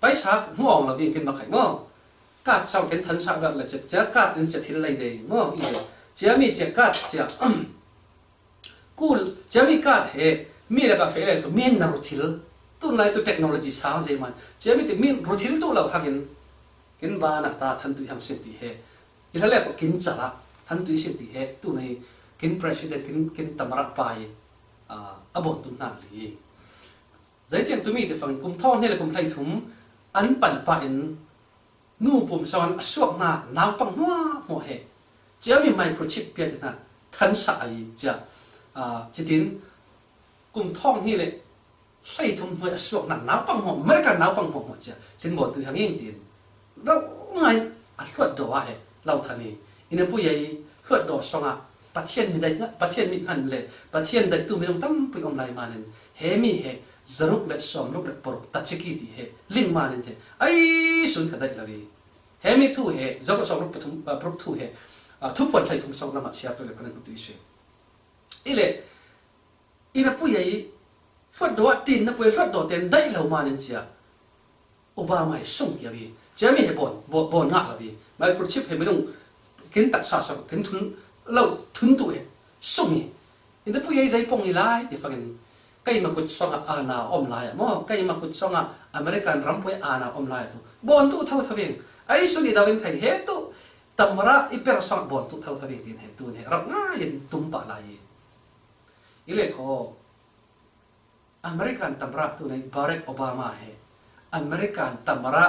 paisa hmuang lo ding kin makai maw? Kat sang kin thansa ber le cek cia kat in cia thil lei dei maw? I le cia mi cia kat cia kul cia mi kat he mi le ka fe le tu min na ru thil tun lai tu technology sang zei man cia mi ti min ru thil tu lo hangin kin ba nak ta than tu hang sin ti he i la le ko kin chala than tu sin ti he tu nei kin president kin kin tamara pai a bon tum na li. Zai tiang tumi te fangin kum thawng hnih le kum hlei thum an pan pah in nu pum sawn a suakna naupang hmuahmuah he cia mi microchip pia te hna thansa a i cia. Citin kum thawng hnih le hlei thum hnuai a suakna naupang hmuah American naupang hmuahmuah cia cin bawn tu hang in tin rauh ngai a hluat daw a he lo than i ina pui a i hluat daw song ah Pathian mi daih Pathian mi hman le Pathian daih tu minung tampi om lai manin he mi he zaruk le sawmruk le paruk ta ciki ti he ling manin he ai sun ka daih lo i he mi thu he zaruk sawmruk pathum paruk thu he thuphuan hlei thum sawng lamah siar tu le panan tu i si i le ina pui a i hluat daw a tin na pui hluat daw ten daih lo manin cia Obama hi sung kiau hi cia mi he bon bon ngah lo hi microchip he minung kin taksa song kin thun lo thun tu he sung hi ina pui a i zei pong hi lai ti fangin kei makut song a ana om lai a maw kei makut song a American rampui ana om lai tu bon tu tho tho ving ai sun i dawin khai he tu tamara i per song bon tu tho tho ving tin he tu he rap ngai in tum pa lai i le kho American tamara tu nei Barack Obama he American tamara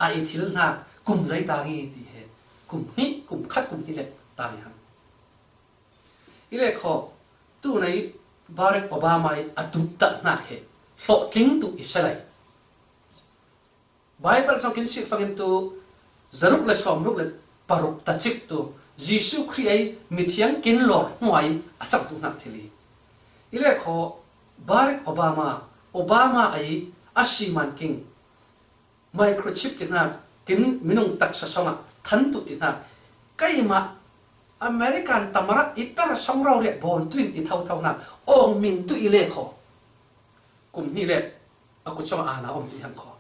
a i thil hnak kum zei ta ngi ti he kum hnih kum khat kum hnih le ta ngi hang i le kho tu nei Barack Obama i a tum ta hnak he hlawhtling tu i salai Bible song kin sik fangin tu zaruk le sawmruk le paruk ta cik tu Jesu Khrih ei mithiang kin lor hnuai a cang tu hnak thil i i le kho Barack Obama Obama ei a si man king microchip ti hnak kin minung taksa song ah than tu ti hnak keimah American tamara i per song rau riah bawn tu in ti tho tho hnak awng min tu i le kho kum hnih le a kut song ana om tu i hang kho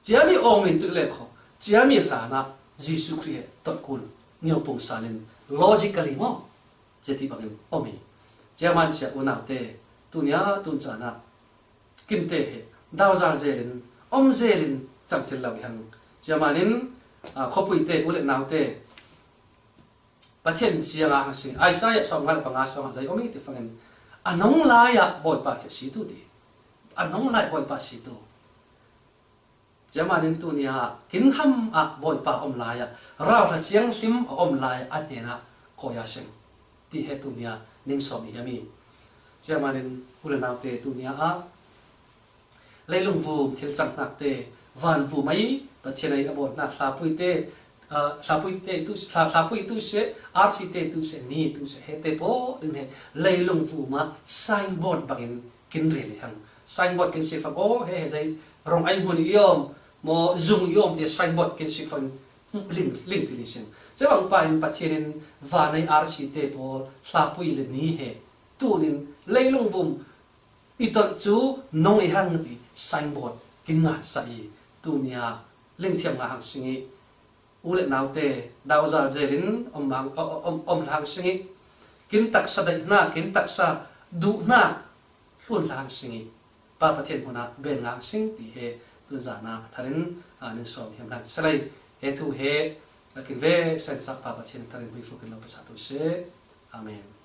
Ciami awng min tuih le kho ciami hlanah Jesu Khrih he totkul ngiopung sanin logically maw cia ti bangin om hi. Ciaman cia unaute tunia tun canah kinte he dauzal zelin om zelin cangthil lo i hang ciamanin khuapuite u le naute Pathian siangah a si Isaiah sawmnga le panga sawngah zei om i ti fangin a nong lai-ah Bawipa khi a si tu ti a nong lai Bawipa si tu Ciamanin tunia kin ham ah Bawipa om lai-ah rauhla cianghlim a om lai a hnenah khawi a seng ti he tunia ning sawm i hiam i? Ciamanin u le naute tunia ah leilung vum thil cang hnakte van vum ei Pathian ei a bawn hnak hlapuite hlapuite tu hlapuite tu seh RC te tu seh ni tu seh he te paw rin he leilung vum ah signboard bangin kin ril i hang signboard kin sik fak aw he he zei rong ai hmun i awm maw zung i awm te signboard kin sik fak ling ling ti li sing cebang pa in Pathian in van ei RC te paw hlapui le ni he tunin leilung vum i tolh cu nong i hang ti signboard kin ngan sa i tunia lingthiam nga hang sing i u le naute dauzal zelin om hang om hang sing i kin taksa daih hna kin taksa duh hna hlun hlang sing i Pa Pathian hmunah ben ngang sing ti he tunzana a tharin ning sawm hiam hlan salai he thu he a kin ve sensa Pa Pathian tharin hmuifu kin lo pasa tu seh. Amen.